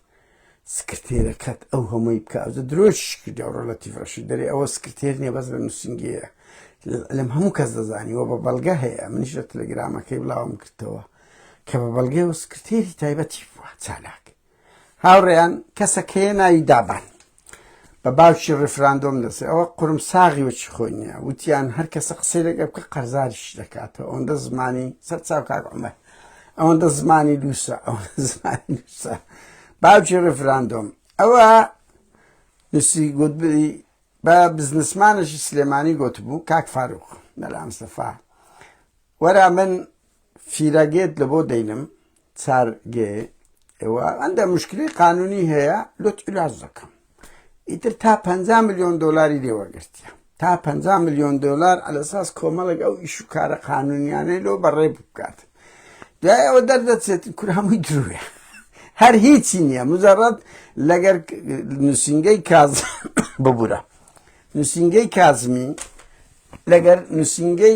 سکرتێرەکەت ئەو هەمووی بکە ئەو درۆش کردی ئەو ڕەلەتیف ڕەشید دەرێ ئەوە سکرتێر نییە بەس لە نووسینگەیە لەم هەموو کەس دەزانی وە بە بەڵگە هەیە منیش لە تەلەگرامەکەی بڵاوم کردەوە. کە بە بەڵگەیەوە سکرتێری تایبەتی بووە چالاک. هاوڕێیان کەسەکەیە ناوی دابان بە باوکی ڕیفراندۆم دەسێ ئەوە قورم ساغی وەکی خۆی نییە وتیان هەر کەسە قسەی لەگە بکە قەرزاریش دەکاتەوە ئەوەندە زمانی سەر چاو کاک عومەر ئەوەندە زمانی لووسە ئەوەندە زمانی لووسە باوکی ڕیفراندۆم ئەوە نووسی گوتبی بە بزنسمانێکی سلێمانی گوتبوو کاک فاروق مەلا مستەفا وەرە من فیرەگێت لە بۆ دەینم چار گێ ئێوە ئەندە مشکلی قانونی هەیە لۆت علاج دەکەم ئیتر تا 50 میلیۆن دلاری لێوەگرتیە تا 50 میلیۆن دلار ئەلەساس کۆمەڵێک ئەو ئیش و کارە قانونیانەی لۆ بەڕێ بکات دوای ئەوە دەردەچێت کور هەمووی دروێ هەر هیچی نییە مجرد لەگەر نووسینگەی کاز ببورە نووسینگەی کازمی لەگەر نووسینگەی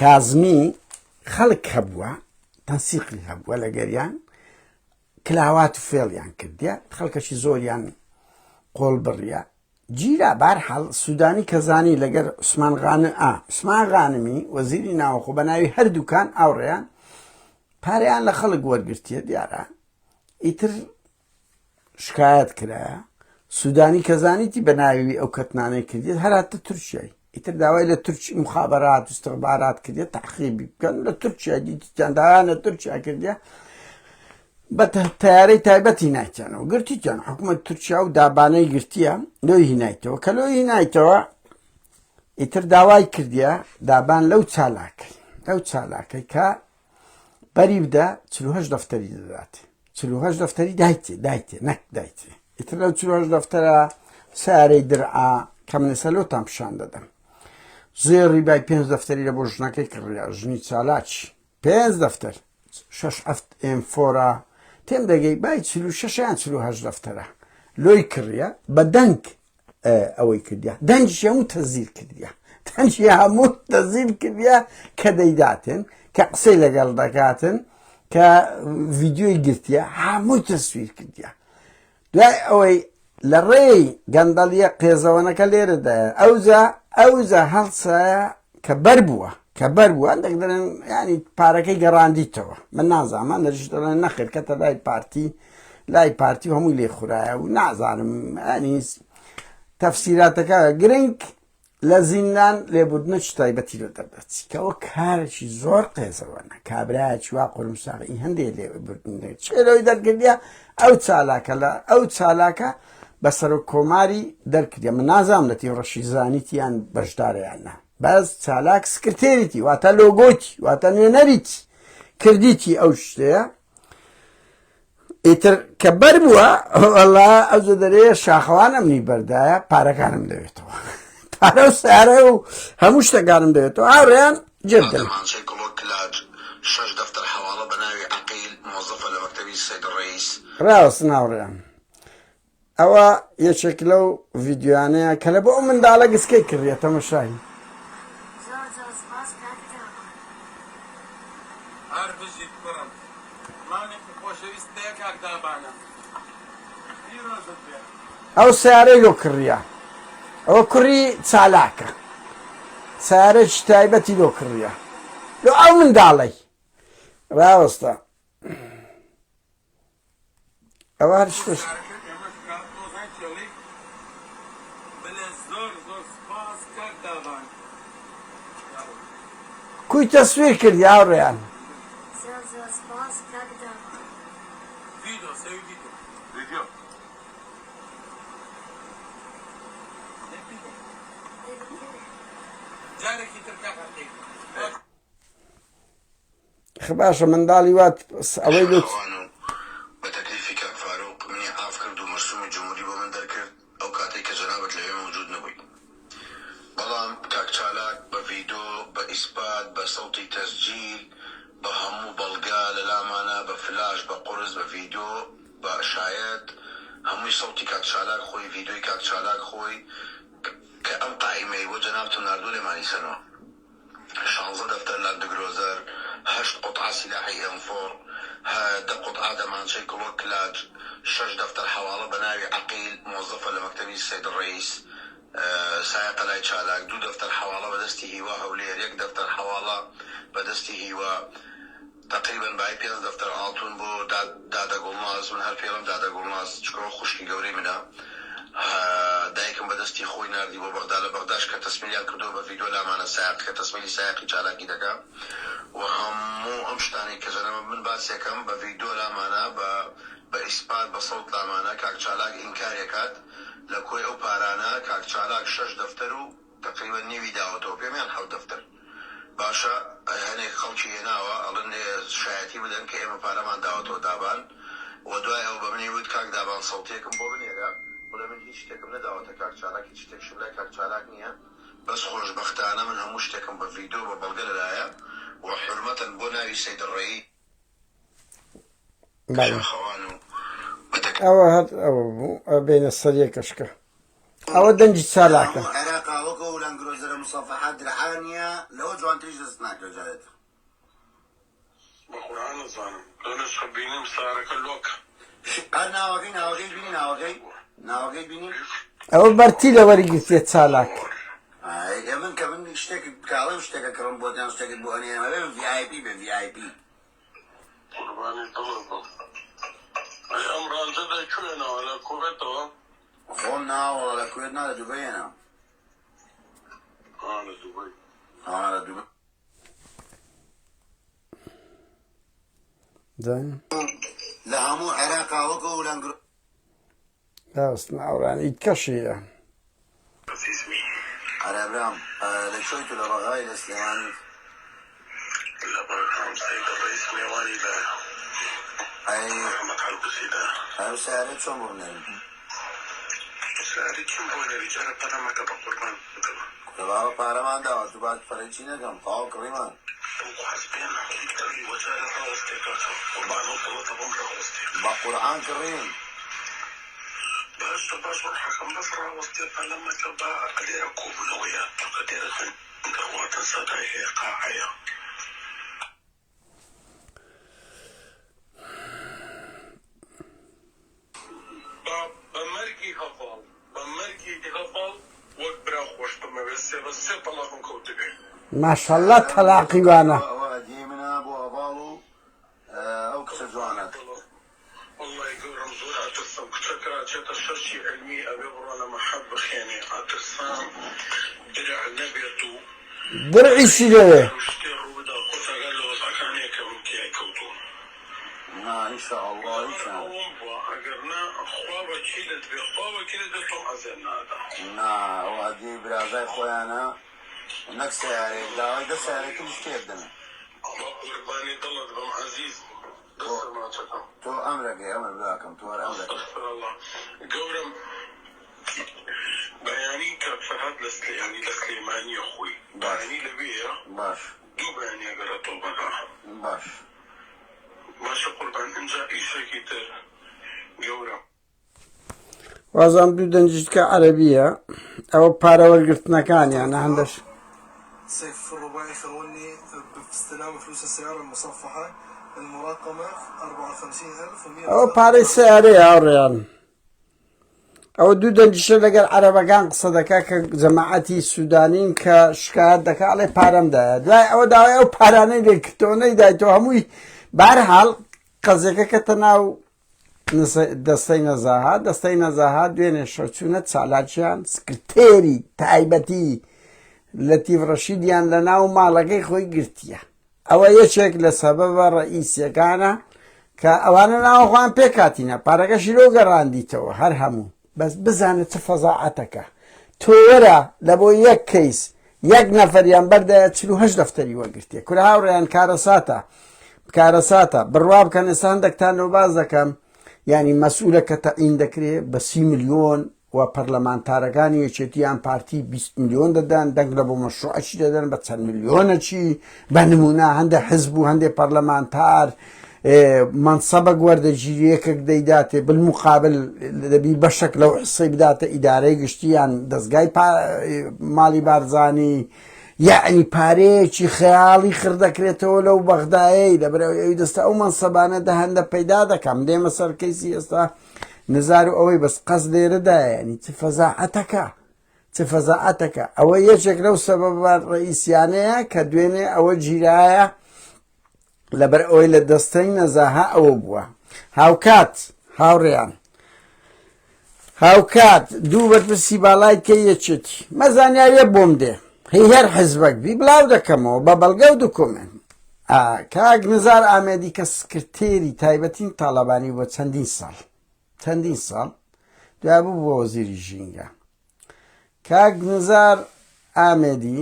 کازمی خەڵک هەبووە تەنسیقی هەبووە لەگەریان کلاوات و فێڵیان کردیە خەڵکەشی زۆریان قۆڵ بڕیە گیرا بارحاڵ سودانی کە زانی لەگەر عوسمان غانم ئا عوسمان غانمی وەزیری ناوەخۆ بە ناوی هەردووکان ئاوڕێیان پارەیان لە خەڵک وەرگرتیە دیارە ئیتر شکایەت کرایە سودانی کە زانیتی بە ناوی ئەو کەتنانەی کردیت هەراتە تورکیای ئیتر داوای لە تورکی مخابرات و استخبارات کردیە تەعقیبی بکەن لە تورکیا دیتیان داوایان لە تورکیا کردیە بە تەیارەی تایبەتی نایتیانەوە گرتیتیان حکوومەت تورکیا و دابانەی گرتیە لۆی هینایتەوە کە لۆی هینایتەوە ئیتر داوای کردیە دابان لەو چالاکەی لەو چالاکەی کە بەری بدە 48 دەفتەری دەدات 48 دەفتەری دایتێ دایتێ نەک دایتێ ئیتر لەو 48 دەفتەرە سارەی درعا کە من ئێستا لۆتان پیشان دەدەم زێڕی بای پێنج دەفتەری لە بۆ ژنەکەی کڕیا ژنی چالاکی پێنج دەفتەر شەش ئەفت ئێم فۆرا تێم دەگەی بای 46 یان 48 دەفتەرە لۆی کڕیە بە دەنگ ئەوەی کردیا دەنگی هەموو تەزیل کردیا دەنگی هەموو تەزیل کردیا کە دەیداتن کە قسەی لەگەڵ دەکاتن کە ڤیددیوی گرتیە هەمووی تەسویر کردیا دوای ئەوەی لە ڕێی گەندەڵیە قێزەوەنەکە لێرەدایە ئەوجا ئەوجا هەڵسایە کە بەر بووە کە بەر بووە هەندێک دەڵێن ینی پارەکەی گەڕاندیتەوە من نازانم هەندێکیش دەڵێن نەخێر کەتە لای پارتی لای پارتی و هەمووی لێ خورایە و نازانم ینی تەفسیراتەکە گرنگ لە زیندان لێبوردنێکی تایبەتی لۆ دەردەچی کە ئەوە کارێکی زۆر قێزەوەنە کابرایەکی وا قورمساغی هەندێ لێبوردن چێ لەوەی دەرکردە ئەو چالاکە لە ئەو چالاکە بە سەرۆک کۆماری دەرکردە من نازانم لە تی ڕەشی زانیتیان بەشدارەیان نا بەس چالاک سکرتێریتی واتە لۆگۆتی واتە نوێنەریتی کردیتی ئەو شتەیە ئیتر کە بەر بووە وەڵا ئەوجە دەرێ شاخەوان ئەمنی بەردایە پارەکانم دەوێتەوە پارە و سارە و هەموو شتەکانم دەوێتەوە هاوڕێیان جێ بدەن. دەمانچەی گڵۆک کلاج شەش دەفتەر حەواڵە بە ناوی عەقیل مۆزەفە لە مەکتەبی سەید ڕەئیس. ڕاوەستن هاوڕێیان ئەوە یەکێک لەو ڤیدیۆیانەیە کە لە بۆ ئەو منداڵە گسکەی کڕیە تەمەشای. زۆر زۆر سپاس کاک داوە. هەر بژیت کوڕم. مامێکی خۆشەویست هەیە کاک دابانە. پیرۆزت بێ. ئەو سەیارەی لۆ کڕیە ئەوە کوڕی چالاکە سەیارەکی تایبەتی لۆ کڕیە لۆ ئەو منداڵەی ڕاوەستە. ئەوە هەر شتێک کوی تەسویر کردی هاوڕێیان. خ باشە منداڵی وات ئەوەی لۆ شاخەوان و بە تەکلیفی کاک فاروق منی عاف کرد و مەرسومی جمهوری بۆ من دەرکرد ئەو کاتەی کە جەنابت لەوێ مەوجود نەبووی بەڵام کاک چالاک بە ڤیدۆ بە ئیسپات بە سەوتی تەسجیل بە هەموو بەڵگە لە لامانە بە فلاش بە قورس بە ڤیدۆ بە شایەت هەمووی سەوتی کاک چالاک خۆی ڤیدۆی کاک چالاک خۆی کە ئەم قائیمەی بۆ جەنابتم ناردووە لێمانی سەنوە. شانزە دەفتەر لاندگرۆزەر، هەشت قوتعە سیلاحی ئێم فۆڕ، دە قوتعە دەمانچەی گڵۆک کلاج، شەش دەفتەر حەواڵە بە ناوی عەقیل، مۆزەفە لە مەکتەبی سەید ڕەیس، سایەقە لای چالاک، دوو دەفتەر حەواڵە بە دەستی هیوا هەولێر، یەک دەفتەر حەواڵە بە دەستی هیوا. تەقریبەن بای پێنج دەفتەر ئاڵتون بۆ داد دادە گوڵناز من هەر پێڵم دادە گوڵناز چونکە ئەوە خوشکی گەورەی منە هە دایکم بە دەستی خۆی ناردی بۆ بەغدا لە بەغداش کە تەسمیلیان کردووە بە ڤیدۆ لامانە سایەق کە تەسمیلی سایەقی چالاکی دەکا و هەموو ئەم شتانەی کە جەنابم من باسیەکەم بە ڤیدۆ لامانە بە بە ئیسپات بە سەوت لامانە کاک چالاک ئینکاریەکات لە کۆی ئەو پارانە کاک چالاک شەش دەفتەر و تەقریبەن نیوی داوەتەوە پێم یان حەوت دەفتەر باشە هەنێک خەڵکی هێناوە ئەڵێن شایەتی بدەن کە ئێمە پارەمان داوەتەوە دابان وە دوای ئەوە بە منی وت کاک دابان سەوتێکم بۆ بنێرە بڵێ من هیچ شتێکم نەداوەتە کاک چالاک هیچ شتێکشم لای کاک چالاک نیە بەس خۆشبەختانە من هەموو شتێکم بە ڤیدۆ بە بەڵگە لەلایە وە حورمەتەن بۆ ناوی سەید ڕەئی بەڵێ. شاخەوان و بە تەک. ئەوە هەر ئەوە بوو بێنە سەر یەکەشکە ئەوە دەنگی چالاکە. هەموو عێراقا وەک ئەو لاندگرۆزەرە موسەفەحە درعانیە لەوە جوانتریش دەست ناکەوێ جارێ تر. بە قورعان نەزانم لۆ بینیم سارەکە لۆکە. هەر ناوەکەی ناوەکەی بینی ناوەکەی ناوەکەی بینی. ئەوە بەرتیلە وەریگرتیە چالاک. ئای ئێ من کە من شتێکت کاڵێم شتێکە کڕم بۆت یان شتێکت بۆ ئەنێرم ئەبێ ڤی ئای پی بێ ڤی ئای پی. قوربانی دڵت بم ئەی ئەم ڕانجە لە کوێنەوە لە کوێتەوە؟ خۆم نا وەڵا لە کوێت نا لە دوبەی هێنام. ها لە دوبەی. ها لە دوبەی. دەن. لە هەموو عێراقا وەک ئەو لاندگرۆ. داستن ئاورانی کەشیە. عەزیزمی. ئەرێ برام لە کوێی تو لە بەغای لە سلێمانیت؟ لە بەغام سەید ڕەئیس مێوانی لایە ئەی محمد حەلبوسی لایە. ئەی ئەو سەیارەیە چۆن بۆ بنێرم؟ سەیارەی کیم بۆ نێری جارە پەلە مەکە بە قوربانت بم. کورە بابە پارەمان داوە تو باج پەرەی چی نەکەم تەواو کڕیمان. واز بێنە کەی کڕیوە جارێ ڕاوەستێ کاکە قوربان ئەو دڵەتە بۆم ڕاوەستێ. بە قورعان کڕیم. باشە باش ڕۆحەکەم بەس ڕاوەستێ پەلە مەکە با لێرە کۆبونەوەیە چونکە لێرە دەنگ دەڕواتە سەدای هەیە قاعەیە. با بە مەرگی هەڤاڵ بە مەرگی هەڤاڵ وەک برا خۆشتمەوێ سێ بە سێ تەڵاقم کەوتبێ. ماشااللە تەلاقی وانە. ئەوە هەدیەی منە بۆ هەڤاڵ و ئەو کچە جوانەت. وەڵای گەورەم زۆر ئەترسم کچەکە ئەچێتە شەشی علمی ئەبێ بڕۆنە مەحەد بخێنێ ئەترسام درع نەبێت و درعیشی لەوێ. شتێ ڕووبدا خۆت ئاگات لە وەزعەکە نیە کە من تیای کەوتووم. نا ان شاء اللە لەبەر هیچ نابێت. ئەوەم بووە ئەگەر نا خوا وەکیلت بێ خوا وەکیلت بێ تۆم عەزێت نادا. نا ئەوە هەدیەی برازای خۆیانە نەک سەیارەیەک داوای دە سەیارەی تریش پێ بدەنێ. بەقوربانی دڵت بم عەزیز. تۆ تۆ ئەمرەکەی ئەمر براکەم تۆ هەر ئەمرەکەی. استغفراللە گەورەم بەیانی کاک فەرهاد لە سلێانی لە سلێمانیە خۆی باش بەیانی لەوێیە باش دوو بەیانی ئەگەڕێتەوە بەغا. باش. باشە قوربان ئینجا ئیشێکی تر گەورەم. وازام دوو دەنگیش کە عەرەبیە ئەوە پارە وەرگرتنەکانیانە هەندەش. سيف الرباعي خولني باستلام فلوس السيارة المصفحة المرقمة 54100 ئەوە پارەی سیارەیە هاوڕێیان ئەوە دوو دەنگیشە لەگەر عەرەبەکان قسە دەکا کە جەماعەتی سوودانین کە شکایەت دەکا ئەڵێ پارەم دایە دوای ئەوە داوای ئەو پارانەی لێ کردەوە نەیدایتەوە هەمووی بارحاڵ قەزیەکە کەتە ناو دەستەی نەزاهە دەستەی نەزاهە دوێنێ شەو چوونە چالاکیان سکرتێری تایبەتی لەتیف ڕەشیدیان لە ناو ماڵەکەی خۆی گرتیە ئەوە یەکێک لە سەبەبە ڕئیسیەکانە کە ئەوانە ناوەخوان پێکاتینە پارەکەشی لۆ گەڕاندیتەوە هەر هەموو بەس بزانە چ فەزاعەتەکە تۆ وەرە لە بۆ یەک کەیس یەک نەفەریان بەردایە 48 دەفتەری وەرگرتیە کورە هاوڕێیان کارەساتە کارەساتە بڕوا بکەن ئێستا هەندێکتان لۆ باس دەکەم یعنی مەسئولە کە تەعین دەکرێ بە سی ملیۆن و پەرلەمانتارەکانی یەکێتی یان پارتی 20 ملیۆن دەدەن دەنگ لە بۆ مەشروعەکی دەدەن بە چەند ملیۆنەکی بە نمونە هەندێک حزب و هەندێک پەرلەمانتار مەنسەبەک وەردەگیری یەکێک دەیداتێ بالمقابل دەبی بەشێک لەو حسەی بداتە ئیدارەی گشتی یان دەستگای ماڵی بارزانی یعنی پارەیەکی خەیاڵی خڕ دەکرێتەوە لەو بەغدایەی لەبەرئەوەی ئەوی دەستە ئەو مەنسەبانە دەهەندە پەیدا دەکەم دێمە سەر کەیسی ئێستا نزار و ئەوەی بەس قەز لێرەدایە ینی چ فەزاعەتەکە چ فەزاعەتەکە ئەوە یەکێک لەو سەبەبە ڕئیسیانەیە کە دوێنێ ئەوە گیرایە. لەبەر ئەوەی لە دەستەی نەزاهە ئەوە بووە هاوکات هاوڕێیان هاوکات دوو بەرپرسی باڵای کە یەکێتی مەزانیاویە بۆم دێ هی هەر حزبەک بی بڵاو دەکەمەوە بە بەڵگە و دوکۆمێنت کاک نزار ئامێدی کە سکرتێری تایبەتین تاڵەبانی بۆ چەندین ساڵ چەندین ساڵ دوای بوو بۆ وەزیری ژینگە کاک نزار ئامێدی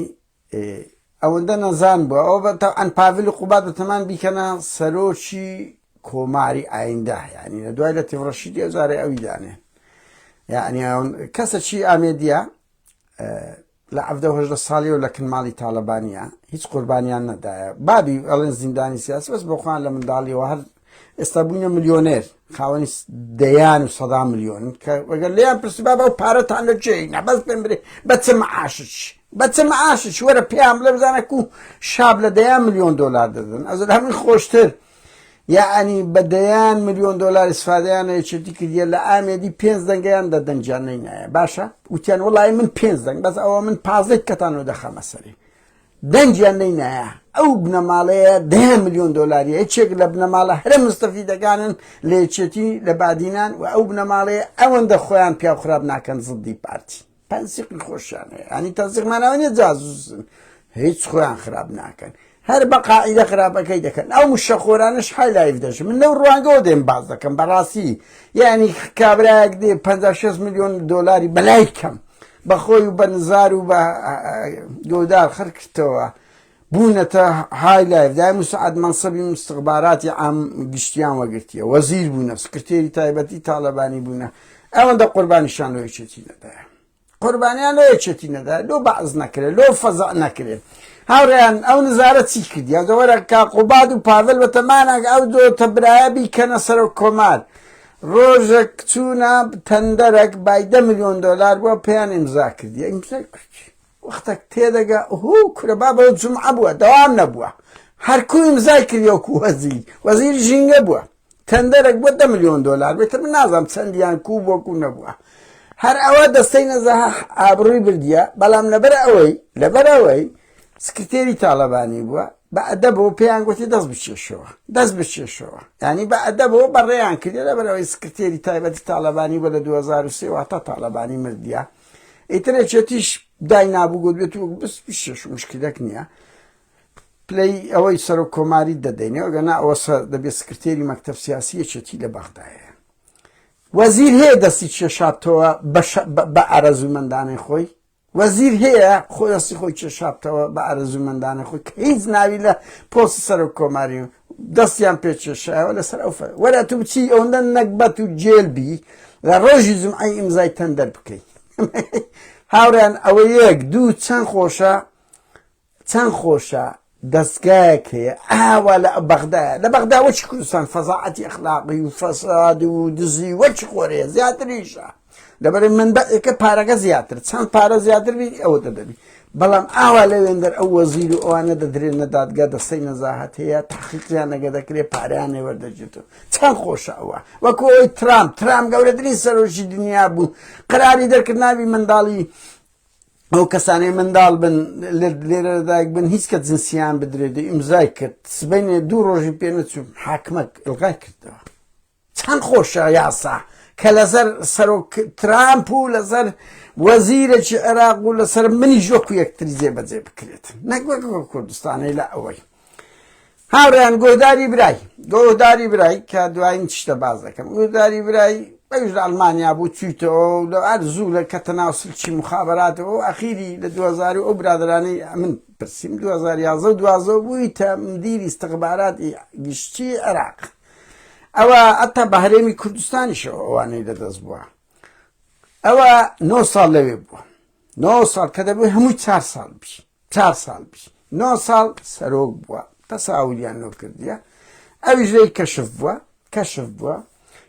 ئەوەندە نەزان بووە ئەو بە تەعەن پاڤل و قوباد بەتەمان بیکەنە سەرۆکی کۆماری ئایندە یعنی لە دوای لە تیڤڕەشیدی ئەو جارێ ئەوی دانێن یعنی کەسە چی ئامێدیە لە عەفدە هەژدە ساڵیەوە لە کن ماڵی تاالبانە هیچ قوربانیان نەدایە بابی ئەڵێن زیندانی سیاسی بەس بۆخوان لە منداڵیەوە هەر ئێستا بووینە ملیۆنێر خاوەنی دەیان و سەدا ملیۆن کە وەگەر لێیان پرسی بابە ئەو پارەتان لە جێی نا بەس پێم برێ بە چ معاشش بە چ معاشش وەرە پێیان بڵێ بزانە کو شاب لە دەیان ملیۆن دۆلار دەدەن ئەز لە هەمووی خۆشتر یعنی بە دەیان ملیۆن دۆلار ئیسفادەیان لە یەکێتی کردیە لە ئامێدی پێنج دەنگیان دە دەنگیان نەینایە باشە وتیان وڵی من پێنج دەنگ بەس ئەوە من پازدە کەتانەوە دەخەمە سەری دەنگیان نەینایە ئەو بنەماڵەیە دەیان ملیۆن دۆلاریە یەکێک لە بنەماڵە هەرە مستەفیدەکانن لە یەکێتی لە بادینان و ئەو بنەماڵەیە ئەوەندە خۆیان پیاو خراپ ناکەن زدی پارتی تەنسیقی خۆشیان هەیە ینی تەنسیقمانەوە نیە جازوسن هیچ خۆیان خراپ ناکەن هەر بە قاعدە خراپەکەی دەکەن ئەو مشەخۆرانش های live دەژ من لەو ڕوانگەوە دێم باز دەکەم بەڕاستی یعنی کابراایەک دێ 56 میلیۆن دۆلاری بەلای کەم بە خۆی و بە نزار و بە گۆدار خەرکردەوە بوونەتە های life دای مساعد مەنسەبی مستخباراتی عام گشتیان وەگرتیە وەزیر بوونە سکرتێری تایبەتی تاالبانی بوونە ئەوەندە قوربانیشان لۆ یەکێتی نەدایە قوربانیان لۆ یەکێتی نەدایە لۆ بەعز نەکرێت لۆ فەزع نەکرێت هاوڕێیان ئەو نزارە چی کردیا دەوەرە کاقوباد و پاڤل بەتەمانێک ئەو دۆتە برایە بیکەنە سەرۆک کۆمار ڕۆژێک چوونە تەندەرەک بای دە ملیۆن دۆلار بووە پێیان ئیمزا کردی ئیمزای کرد وەختێک تێدەگا هو کورە بابە جمعە بووە دەوام نەبووە هەرکو ئیمزای کردی وەکو وەزیر وەزیر ژینگە بووە تەندەرێک بووە دە ملیۆن دۆلار بێتر من نازانم چەندیان کوو بووە کوو نەبووە هەر ئەوە دەستەی نەزاهە ئابڕووی بردیە بەڵام لەبەر ئەوەی لەبەر ئەوەی سکرتێری تاڵەبانی بووە بە ئەدەبەوە پێیان گوتی دەست بچێشەوە دەست بچێشەوە ینی بە ئەدەبەوە بەڕێیان کردی لەبەرەوەی سکرتێری تایبەتی تاڵەبانی بە لە 2023 واتە تاڵەبانی مردیە ئیتر یەکێتیش دای نابوو گوت بێت و بس بشێش مشکلێک نییە پلەی ئەوەی سەرۆک کۆماری دەدەینێ ئەگەنا ئەوە دەبێت سکرتێری مەکتەب سیاسی یەکێتی لە بەغدایە وەزیر هەیە دەستی کێشابتەوە بە ئارەزوومەندانەی خۆی وەزیر هەیە خۆ دەستی خۆی کێشابتەوە بە ئارەزوومەندانە خۆی کە هیچ ناوی لە پۆستی سەرۆک کۆماری و دەستیان پێکێشایەوە لەسەر ئەو فەر وەرە تو بچی ئەوەندە نەگبەت و جێل بی لە ڕۆژی جومعەی ئیمزای تەندەر بکەی هاوڕیان ئەوە یەک دوو چەند خۆشە چەند خۆشە دەستگایەک هەیە ئاوا لە بەغدایە لە بەغدا وەچی کوردستان فەزاعەتی ئەخلاقی و فەساد و دزی وەچی خۆرەیە زیاتریشە لەبەر منبەعێکە پارەکە زیاتر چەند پارە زیاتر بی ئەوە دەدەبی بەڵام ئاوا لەوێندەر ئەو وەزیر و ئەوانە دەدرێنە دادگا دەستەی نەزاهەت هەیە تحقیقیان لەگە دەکرێت پارەیان لێوەردەگیرێتەوە چەند خۆشە ئەوە وەکو ئەوەی ترامپ ترامپ گەورەترین سەرۆکی دنیا بوو قراری دەرکرد ناوی منداڵی ئەو کەسانەی منداڵ بن لێرە دایک بن هیچ کە جنسیان بدرێت و ئیمزای کرد سبەینێ دوو ڕۆژی پێ نەچوو حاکمەک ئلغای کردەوە چەند خۆشە یاسا کە لەسەر سەرۆک ترامپ و لەسەر وەزیرێکی عێراق و لەسەر منیش وەکو یەکتری جێبەجێ بکرێت نەک وەک کوردستانی لە ئەوەی هاوڕێیان گۆداری برای گۆداری برای کە دوایین شتە باز دەکەم گۆداری برای ئەویش لە ئەڵمانیا بوو چویتەوە لە هەر زوو لە کەتە ناو سلکی مخابراتەوە و ئەخیری لە 2000 و ئەو برادرانەی من پرسیم 2011 و 12 بوویتە مدیری استخباراتی گشتی عێراق ئەوە ئەتا بە هەرێمی کوردستانیشەوە ئەوانەی لەدەست بووە ئەوە نۆ ساڵ لەوێ بووە نۆ ساڵ کە دەبوو هەمووی چار ساڵ بی چار ساڵ بی نۆ ساڵ سەرۆک بووە تەساولیان لۆ کردیە ئەویش لێی کەشف بووە کەشف بووە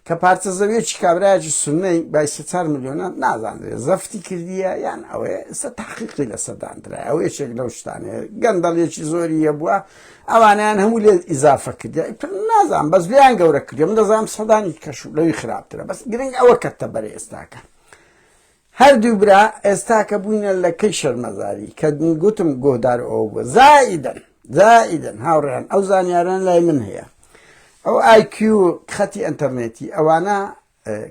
کە پارچە زەویەکی کابرایەکی سنەی بای سێ چار ملیۆنە نازانرێت زەفتی کردیە یان ئەوەیە ئێستا تحقیقی لەسەر داندرا ئەو یەکێک لەو شتانەیە گەندەڵیەکی زۆری هەبووە ئەوانیان هەموو لێ ئیزافە کردیا ئیتر نازانم بەس لێیان گەورە کردی من دەزانم سەدانی کەش و لەوی خراپترە بەس گرنگ ئەوە کەتە بەرێ ئێستاکە هەردوو برا ئێستاکە بووینە لە کەی شەرمەزاری کە گوتم گۆدار ئەوە بووە زائیدەن. زائیدن هاوڕێیان ئەو زانیاران لای من هەیە ئەو ئایکیو خەتی ئەتەرنێتی ئەوانە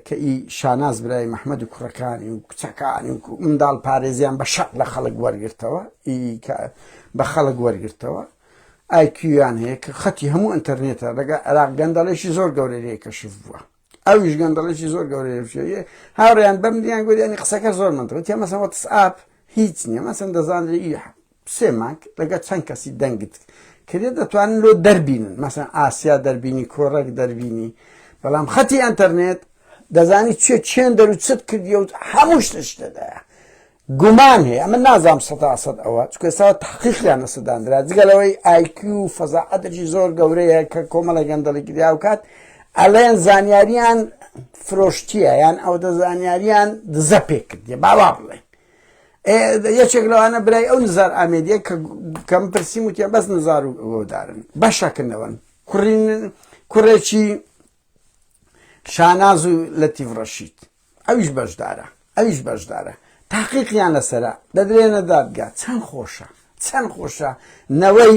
کە ئی شاناز برای مححمد و کوڕەکانی و کچەکانی و منداڵ پارێزیان بە شەق لە خەڵک وەرگرتەوە بە خەڵک وەرگرتەوە ئایکیویان هەیە کە خەتی هەموو ئەتەرنێتە لەگە عێراق گەندەڵێکی زۆر گەورەی لێ کەشف بووە ئەویش گەندەڵێکی زۆر گەورەیە هاوڕیان بەم دیان گوریانی قسەکە زۆر منطقی تێ مەسەن وەتسئاپ هیچ نییە مەسەن دەزانرێ ئی سێ مانگ لەگە چەند کەسی دەنگت کرێ دەتوانن لۆ دەربینن مەسەن ئاسیا دەربینی کۆڕەک دەربینی بەڵام خەتی ئەتەرنێت دەزانی چێ چێن دەر و چت کردی و هەموو شتش تێدایە گومان هەیە ئەمن نازانم سەدا سەد ئەوە چونکە ئێستا تحقیقیان لەسەر داندرا جگە لەوەی ئایکیو و فەزاعەتێکی زۆر گەورەیە کە کۆمەڵی گەندەڵی کریا و کات ئەڵێن زانیاریان فرۆشتیە یان ئەوەتە زانیاریان دزە پێ کردیە باوا بڵێن یەکێک لەوانە برای ئەو نزار ئامێدیە کە کەم پرسیم وتیان بەس نزار و گۆدارن بەشەکردنەوەن کوڕین کوڕێکی شاناز و لەتیف ڕەشید ئەویش بەشدارە ئەویش بەشدارە تاقیقیان لەسرە دەدرێنە دادگا چەند خۆشە چەند خۆشە نەوەی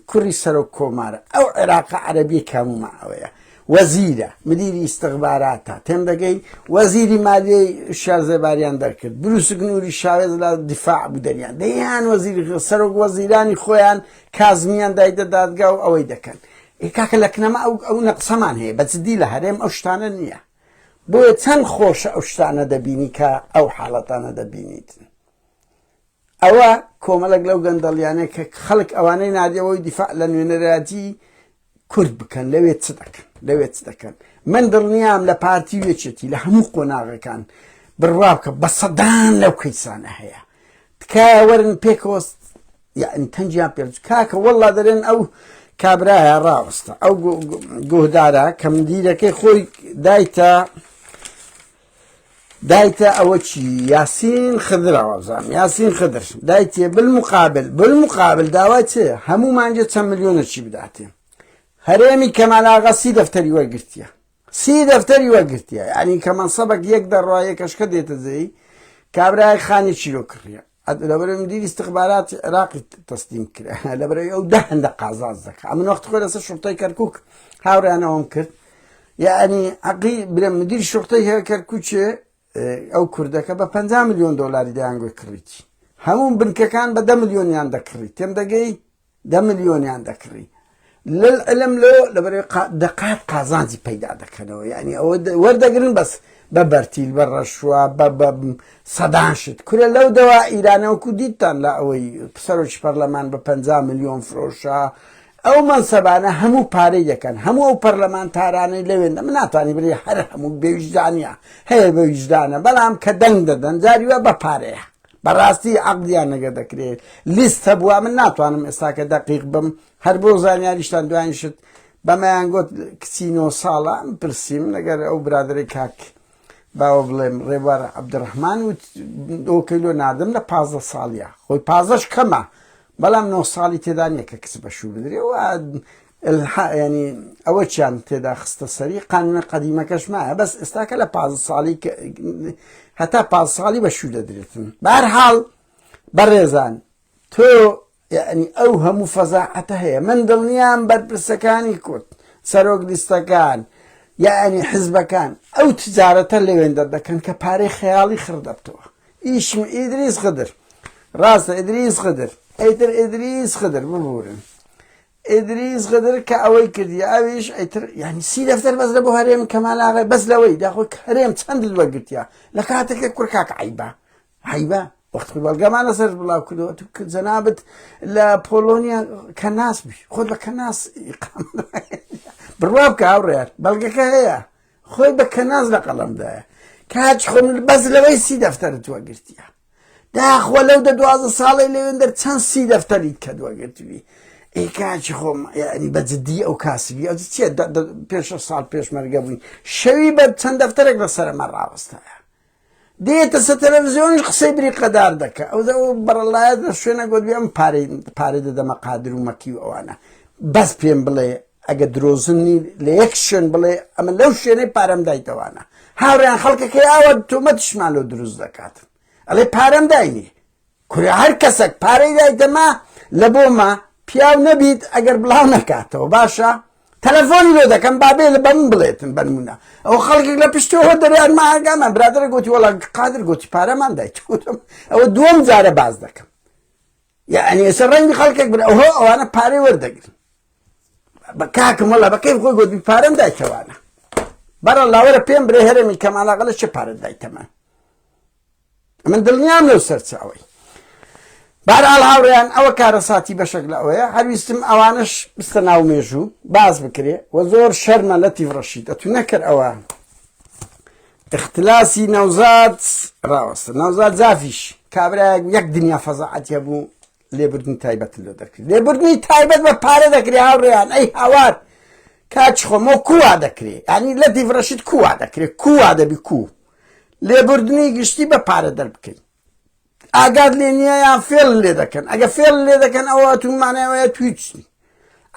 کوڕی سەرۆک کۆمارە ئەو عێراقە عەربی کامومە ئەوەیە وەزیرە مدیری ئیستغباراتە تێم دەگەی وەزیری مالیەی شازێباریان دەرکرد بروسک نوری شاوێز لە دیفاع بوو دەریان دەیان وەزیری سەرۆک وەزیرانی خۆیان کازمیان دایدە دادگا و ئەوەی دەکەن ئێ کاکە لە کنەما ئەو ئەو نەقسەمان هەیە بە جدی لە هەرێم ئەو شتانە نییە بۆیە چەند خۆشە ئەو شتانە دەبینی کە ئەو حاڵەتانە دەبینیت ئەوە کۆمەڵک لەو گەندەڵیانە کە خەڵک ئەوانەی نادیەوەی دیفاع لە نوێنەرایەتی کورد بکەن لەوێ چ دەکەن لەوێ چ دەکەن من دڵنیام لە پارتی وێچێتی لە هەموو قۆناغەکان بڕوا بکە بە سەدان لەو کەیسانە هەیە تکایە وەرن پێکەوە یعنی تەنجیان پێ کاکە وەڵا دەرێن ئەو کابرایە ڕاوەستە ئەو گۆهدارە کە مدیرەکەی خۆی دایتە دایتە ئەوە چی یاسین خدرەوەزان یاسین خدر دایتێ بالمقابل بالمقابل داوای چێ هەموو مانگێ چەند ملیۆنە چی بداتێ هەرێمی کەمالاغا سی دەفتەری وەرگرتیە سی دەفتەری وەرگرتیە یعنی کە مەنسەبەک یەک دەڕوا یەکەشکە دێتە جێی کابرای خانی چیرۆ کڕیە لەبەرەوەی مدیری استخباراتی عێراقی تەسلیم کرا لەبەرەوەی ئەو ده هەندە قازانج دەکا من وەخت خۆی لەسەر شوڕتەی کەرکک هاوڕیانەوەم کرد یعنی عقی برێ مدیری شوڕتەی هەیە کەرکوچێ ئەو کوردەکە بە 50 میلیۆن دلاری دەیانگوی کڕیتی هەموو بنکەکان بە دە میلیۆنیان دەکڕی تێم دەگەی دە ملیۆنیان دەکڕی للعلم لۆ لەبەرەوەی دەقات قازانجی پەیدا دەکەنەوە یعنی ئەوە وەردەگرن بەس بە بەرتیل بە ڕەشوە بە بە سەدان شت کورە لەو دەوا ئیرانەوە کو دیتتان لە ئەوەی سەرۆکی پەرلەمان بە 50 ملیۆن فرۆشە ئەو مەنسەبانە هەموو پارەی دەکەن هەموو ئەو پەرلەمانتارانەی لەوێندە من ناتوانانی بری هەر هەموو بێویژدانە هەیە بە ویژدانە بەڵام کە دەنگ دەدەن جاری وا بە پارەیە بەڕاستی عەقدیان نەگە دەکرێت لیست هەبووە من ناتوانم ئێستاکە دەقیق بم هەر بۆ زانیاریشتان دوایین شت بەمەیان گوت کچی نۆ ساڵە پرسیم لەگەر ئەو برادری کاک باوە بڵێم ڕێبوار عەبدولڕەحمان و ئۆکەی لۆ ناردم لە 15 ساڵە خۆی پازەش کەمە بەڵام نۆ ساڵی تێدا نییە کە کچ بە شوو بدرێ و ینی ئەوە چیان تێدا خستە سەری قانونە قەدیمەکەش مایە بەس ئێستاکە لە پاز ساڵی هەتا پاز ساڵی بە شوو دەدرێتن بارحاڵ بەڕێزان تۆ یعنی ئەو هەموو فەزاعەتە هەیە من دڵنیام بەرپرسەکانی کورد سەرۆک لیستەکان یعنی حزبەکان ئەو تجارەتە لەوێن دەردەکەن کە پارەی خەیاڵی خڕ دەبتەوە ئیشم ئیدریس خدر ڕاستە ئیدریس خدر ئەیتر ئیدریس خدر ببورن ئیدریس غدر کە ئەوەی کردی ئەویش ئیتر یعنی سی دەفتەر بەس لە بۆ هەرێم کەمال ئاغای بەس لەوەی داخۆ هەرێم چەند وەرگرتیە لە کاتێکە کوڕ کاک عیبە عیبە وەخت خۆی بەڵگەمان لەسەر بڵاو کردەوە تو کە جەنابت لە پۆلۆنیا کەناس بی خۆت بە کەناس بڕوا بکە هاوڕێیان بەڵگەکە هەیە خۆی بە کەناس لە قەڵەمدایە کاچ خۆم بەس لەوەی سی دەفتەرت وەگرتیە داخوا لەو دە 12 ساڵی لەوێندەر چەند سی دەفتەریت کە دوەگرتوی ئەی کاکی خۆم یعنی بە جدی ئەو کاسبی ئەو چیە پێش ساڵ پێشمەرگە بووین شەوی بە چەند دەفتەرێک لە سەرەمە ڕاوەستایە دێتە سە تەلەڤزیۆنیش قسەی بریقەدار دەکە ئەو ئەو بەڕەلایەت لە شوێنە گوت ئەم پارەی پارەی دەدەمە قادر و مەکی و ئەوانە بەس پێم بڵێ ئەگە درۆزنی لە یەک شوێن بڵێ ئەمە لەو شوێنەی پارەم دایتەوانە هاوڕیان خەڵکەکەی ئاوە تۆمەتیشمان لۆ دروست دەکات ئەڵێ پارەم داینی کورە هەر کەسێک پارەی دایتەما لە بۆمە. پیاو نەبیت ئەگەر بڵاو نەکاتەوە باشە تەلەفۆنی لۆ دەکەم با بێ بە من بڵێتن بەنمونە ئەو خەڵکێک لە پشتەوە دەرێن ما ئاگامان برادەرە گوتی وەڵا قادر گوتی پارەمان دایت وتم ئەوە دووەم جارە باز دەکەم یعنی ئێستا ڕەنگی خەڵکێک بن ئەوه ئەوانە پارەی وەردەگرن بە کاکم وەڵا بە کەیف خۆی گوتی پارەم دایتەوانە بەڕە لاوەرە پێم برێ هەرێمی کەمالاغەلە چه پارە دایتەمە من دڵنیام لەو سەرچاوەی بارئاڵ هاوڕێیان ئەوە کارەساتی بەشێک لە ئەوەیە هەرویستم ئەوانش بستە ناو مێژوو باز بکرێ و زۆر شەرمە لەتیف ڕەشید ئەتو نەکرد ئەوە اختلاسی نەوزاد ڕاوەستە نەوزاد جافیش کابرایەک یەک دنیا فەزاعەت هەبوو لێبوردنی تایبەت لۆ دەکرێت لێبوردنی تایبەت بە پارە دەکرێ هاوڕێیان ئەی هاوار کاچ خۆمۆ کووا دەکرێ ینی لەتیف ڕەشید کووا دەکرێت کووا دەبی کوو لێبوردنی گشتی بە پارە دەربکەی ئاگات لێ نییە یان فێڵ لێ دەکەن ئەگە فێڵ لێ دەکەن ئەوە تو مانایەوەیە تویچ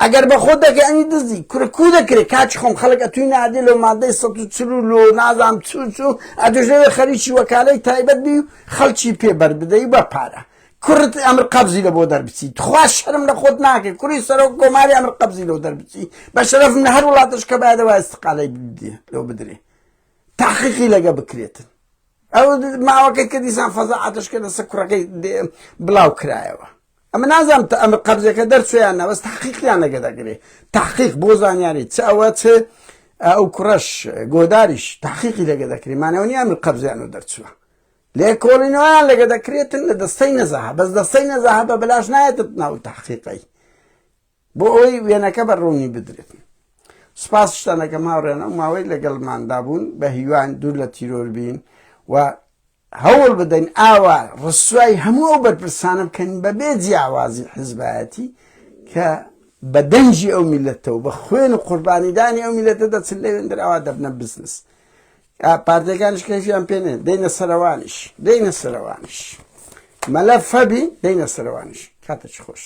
ئەگەر بە خۆت دەکەی ئەنی دزی کورە کو دەکرێت کاچ خۆم خەڵک ئەتوی نادێ لۆ مادەی 140 لۆ نازام چوو چوو ئەتوش لەوێ خەریکی وەکالەی تایبەت بی و خەڵکی پێ بەربدەی بە پارە کوڕت ئەمر قەبزی لە بۆ دەربچی تخوا شەرم لە خۆت ناکەی کوڕی سەرۆک کۆماری ئەمر قەبزی لۆ دەربچی بە شەرەفم لە هەر وڵاتش کە بایەدەوە ئیستقالەی لۆ بدرێ تحقیقی لەگە بکرێتن ئەو ماوەکەی کە دیسان فەزاعەتش کە لەسەر کوڕەکەی بڵاو کرایەوە ئەمە نازانم تە ئەمر قەبزەکە دەرچویان نە بەس تحقیقیان لەگە دەگرێ تحقیق بۆ زانیاری چ ئەوە چ ئەو کوڕەش گۆداریش تحقیقی لەگە دەکرێ مانەوە نیە ئەمر قەبزیان و دەرچووە لێکۆڵینەوەیان لەگە دەکرێتن لە دەستەی نەزاهە بەس دەستەی نەزاهە بە بەلاش نایەتت ناو تحقیقی بۆ ئەوەی وێنەکە بە ڕوونی بدرێت. سوپاس شتان دەکەم هاوڕێیان ئەو ماوەی لەگەڵماندا بوون بە هیوان دوور لە تیرۆر بین و هەوڵ بدەین ئاوا ڕسوای هەموو ئەو بەرپرسانە بکەین بەبێ جیاوازی حزبایەتی کە بە دەنگی ئەو میلەتە و بە خوێن و قوربانیدانی ئەو میلەتە دەچن لەوێندر ئەوا دەبنە بزنس پارتەکانیش کەیفیان پێ نێ دەینە سەرەوانیش دەینە سەرەوانیش مەلەفەبی دەینە سەرەوانیش کاتێکی خۆش.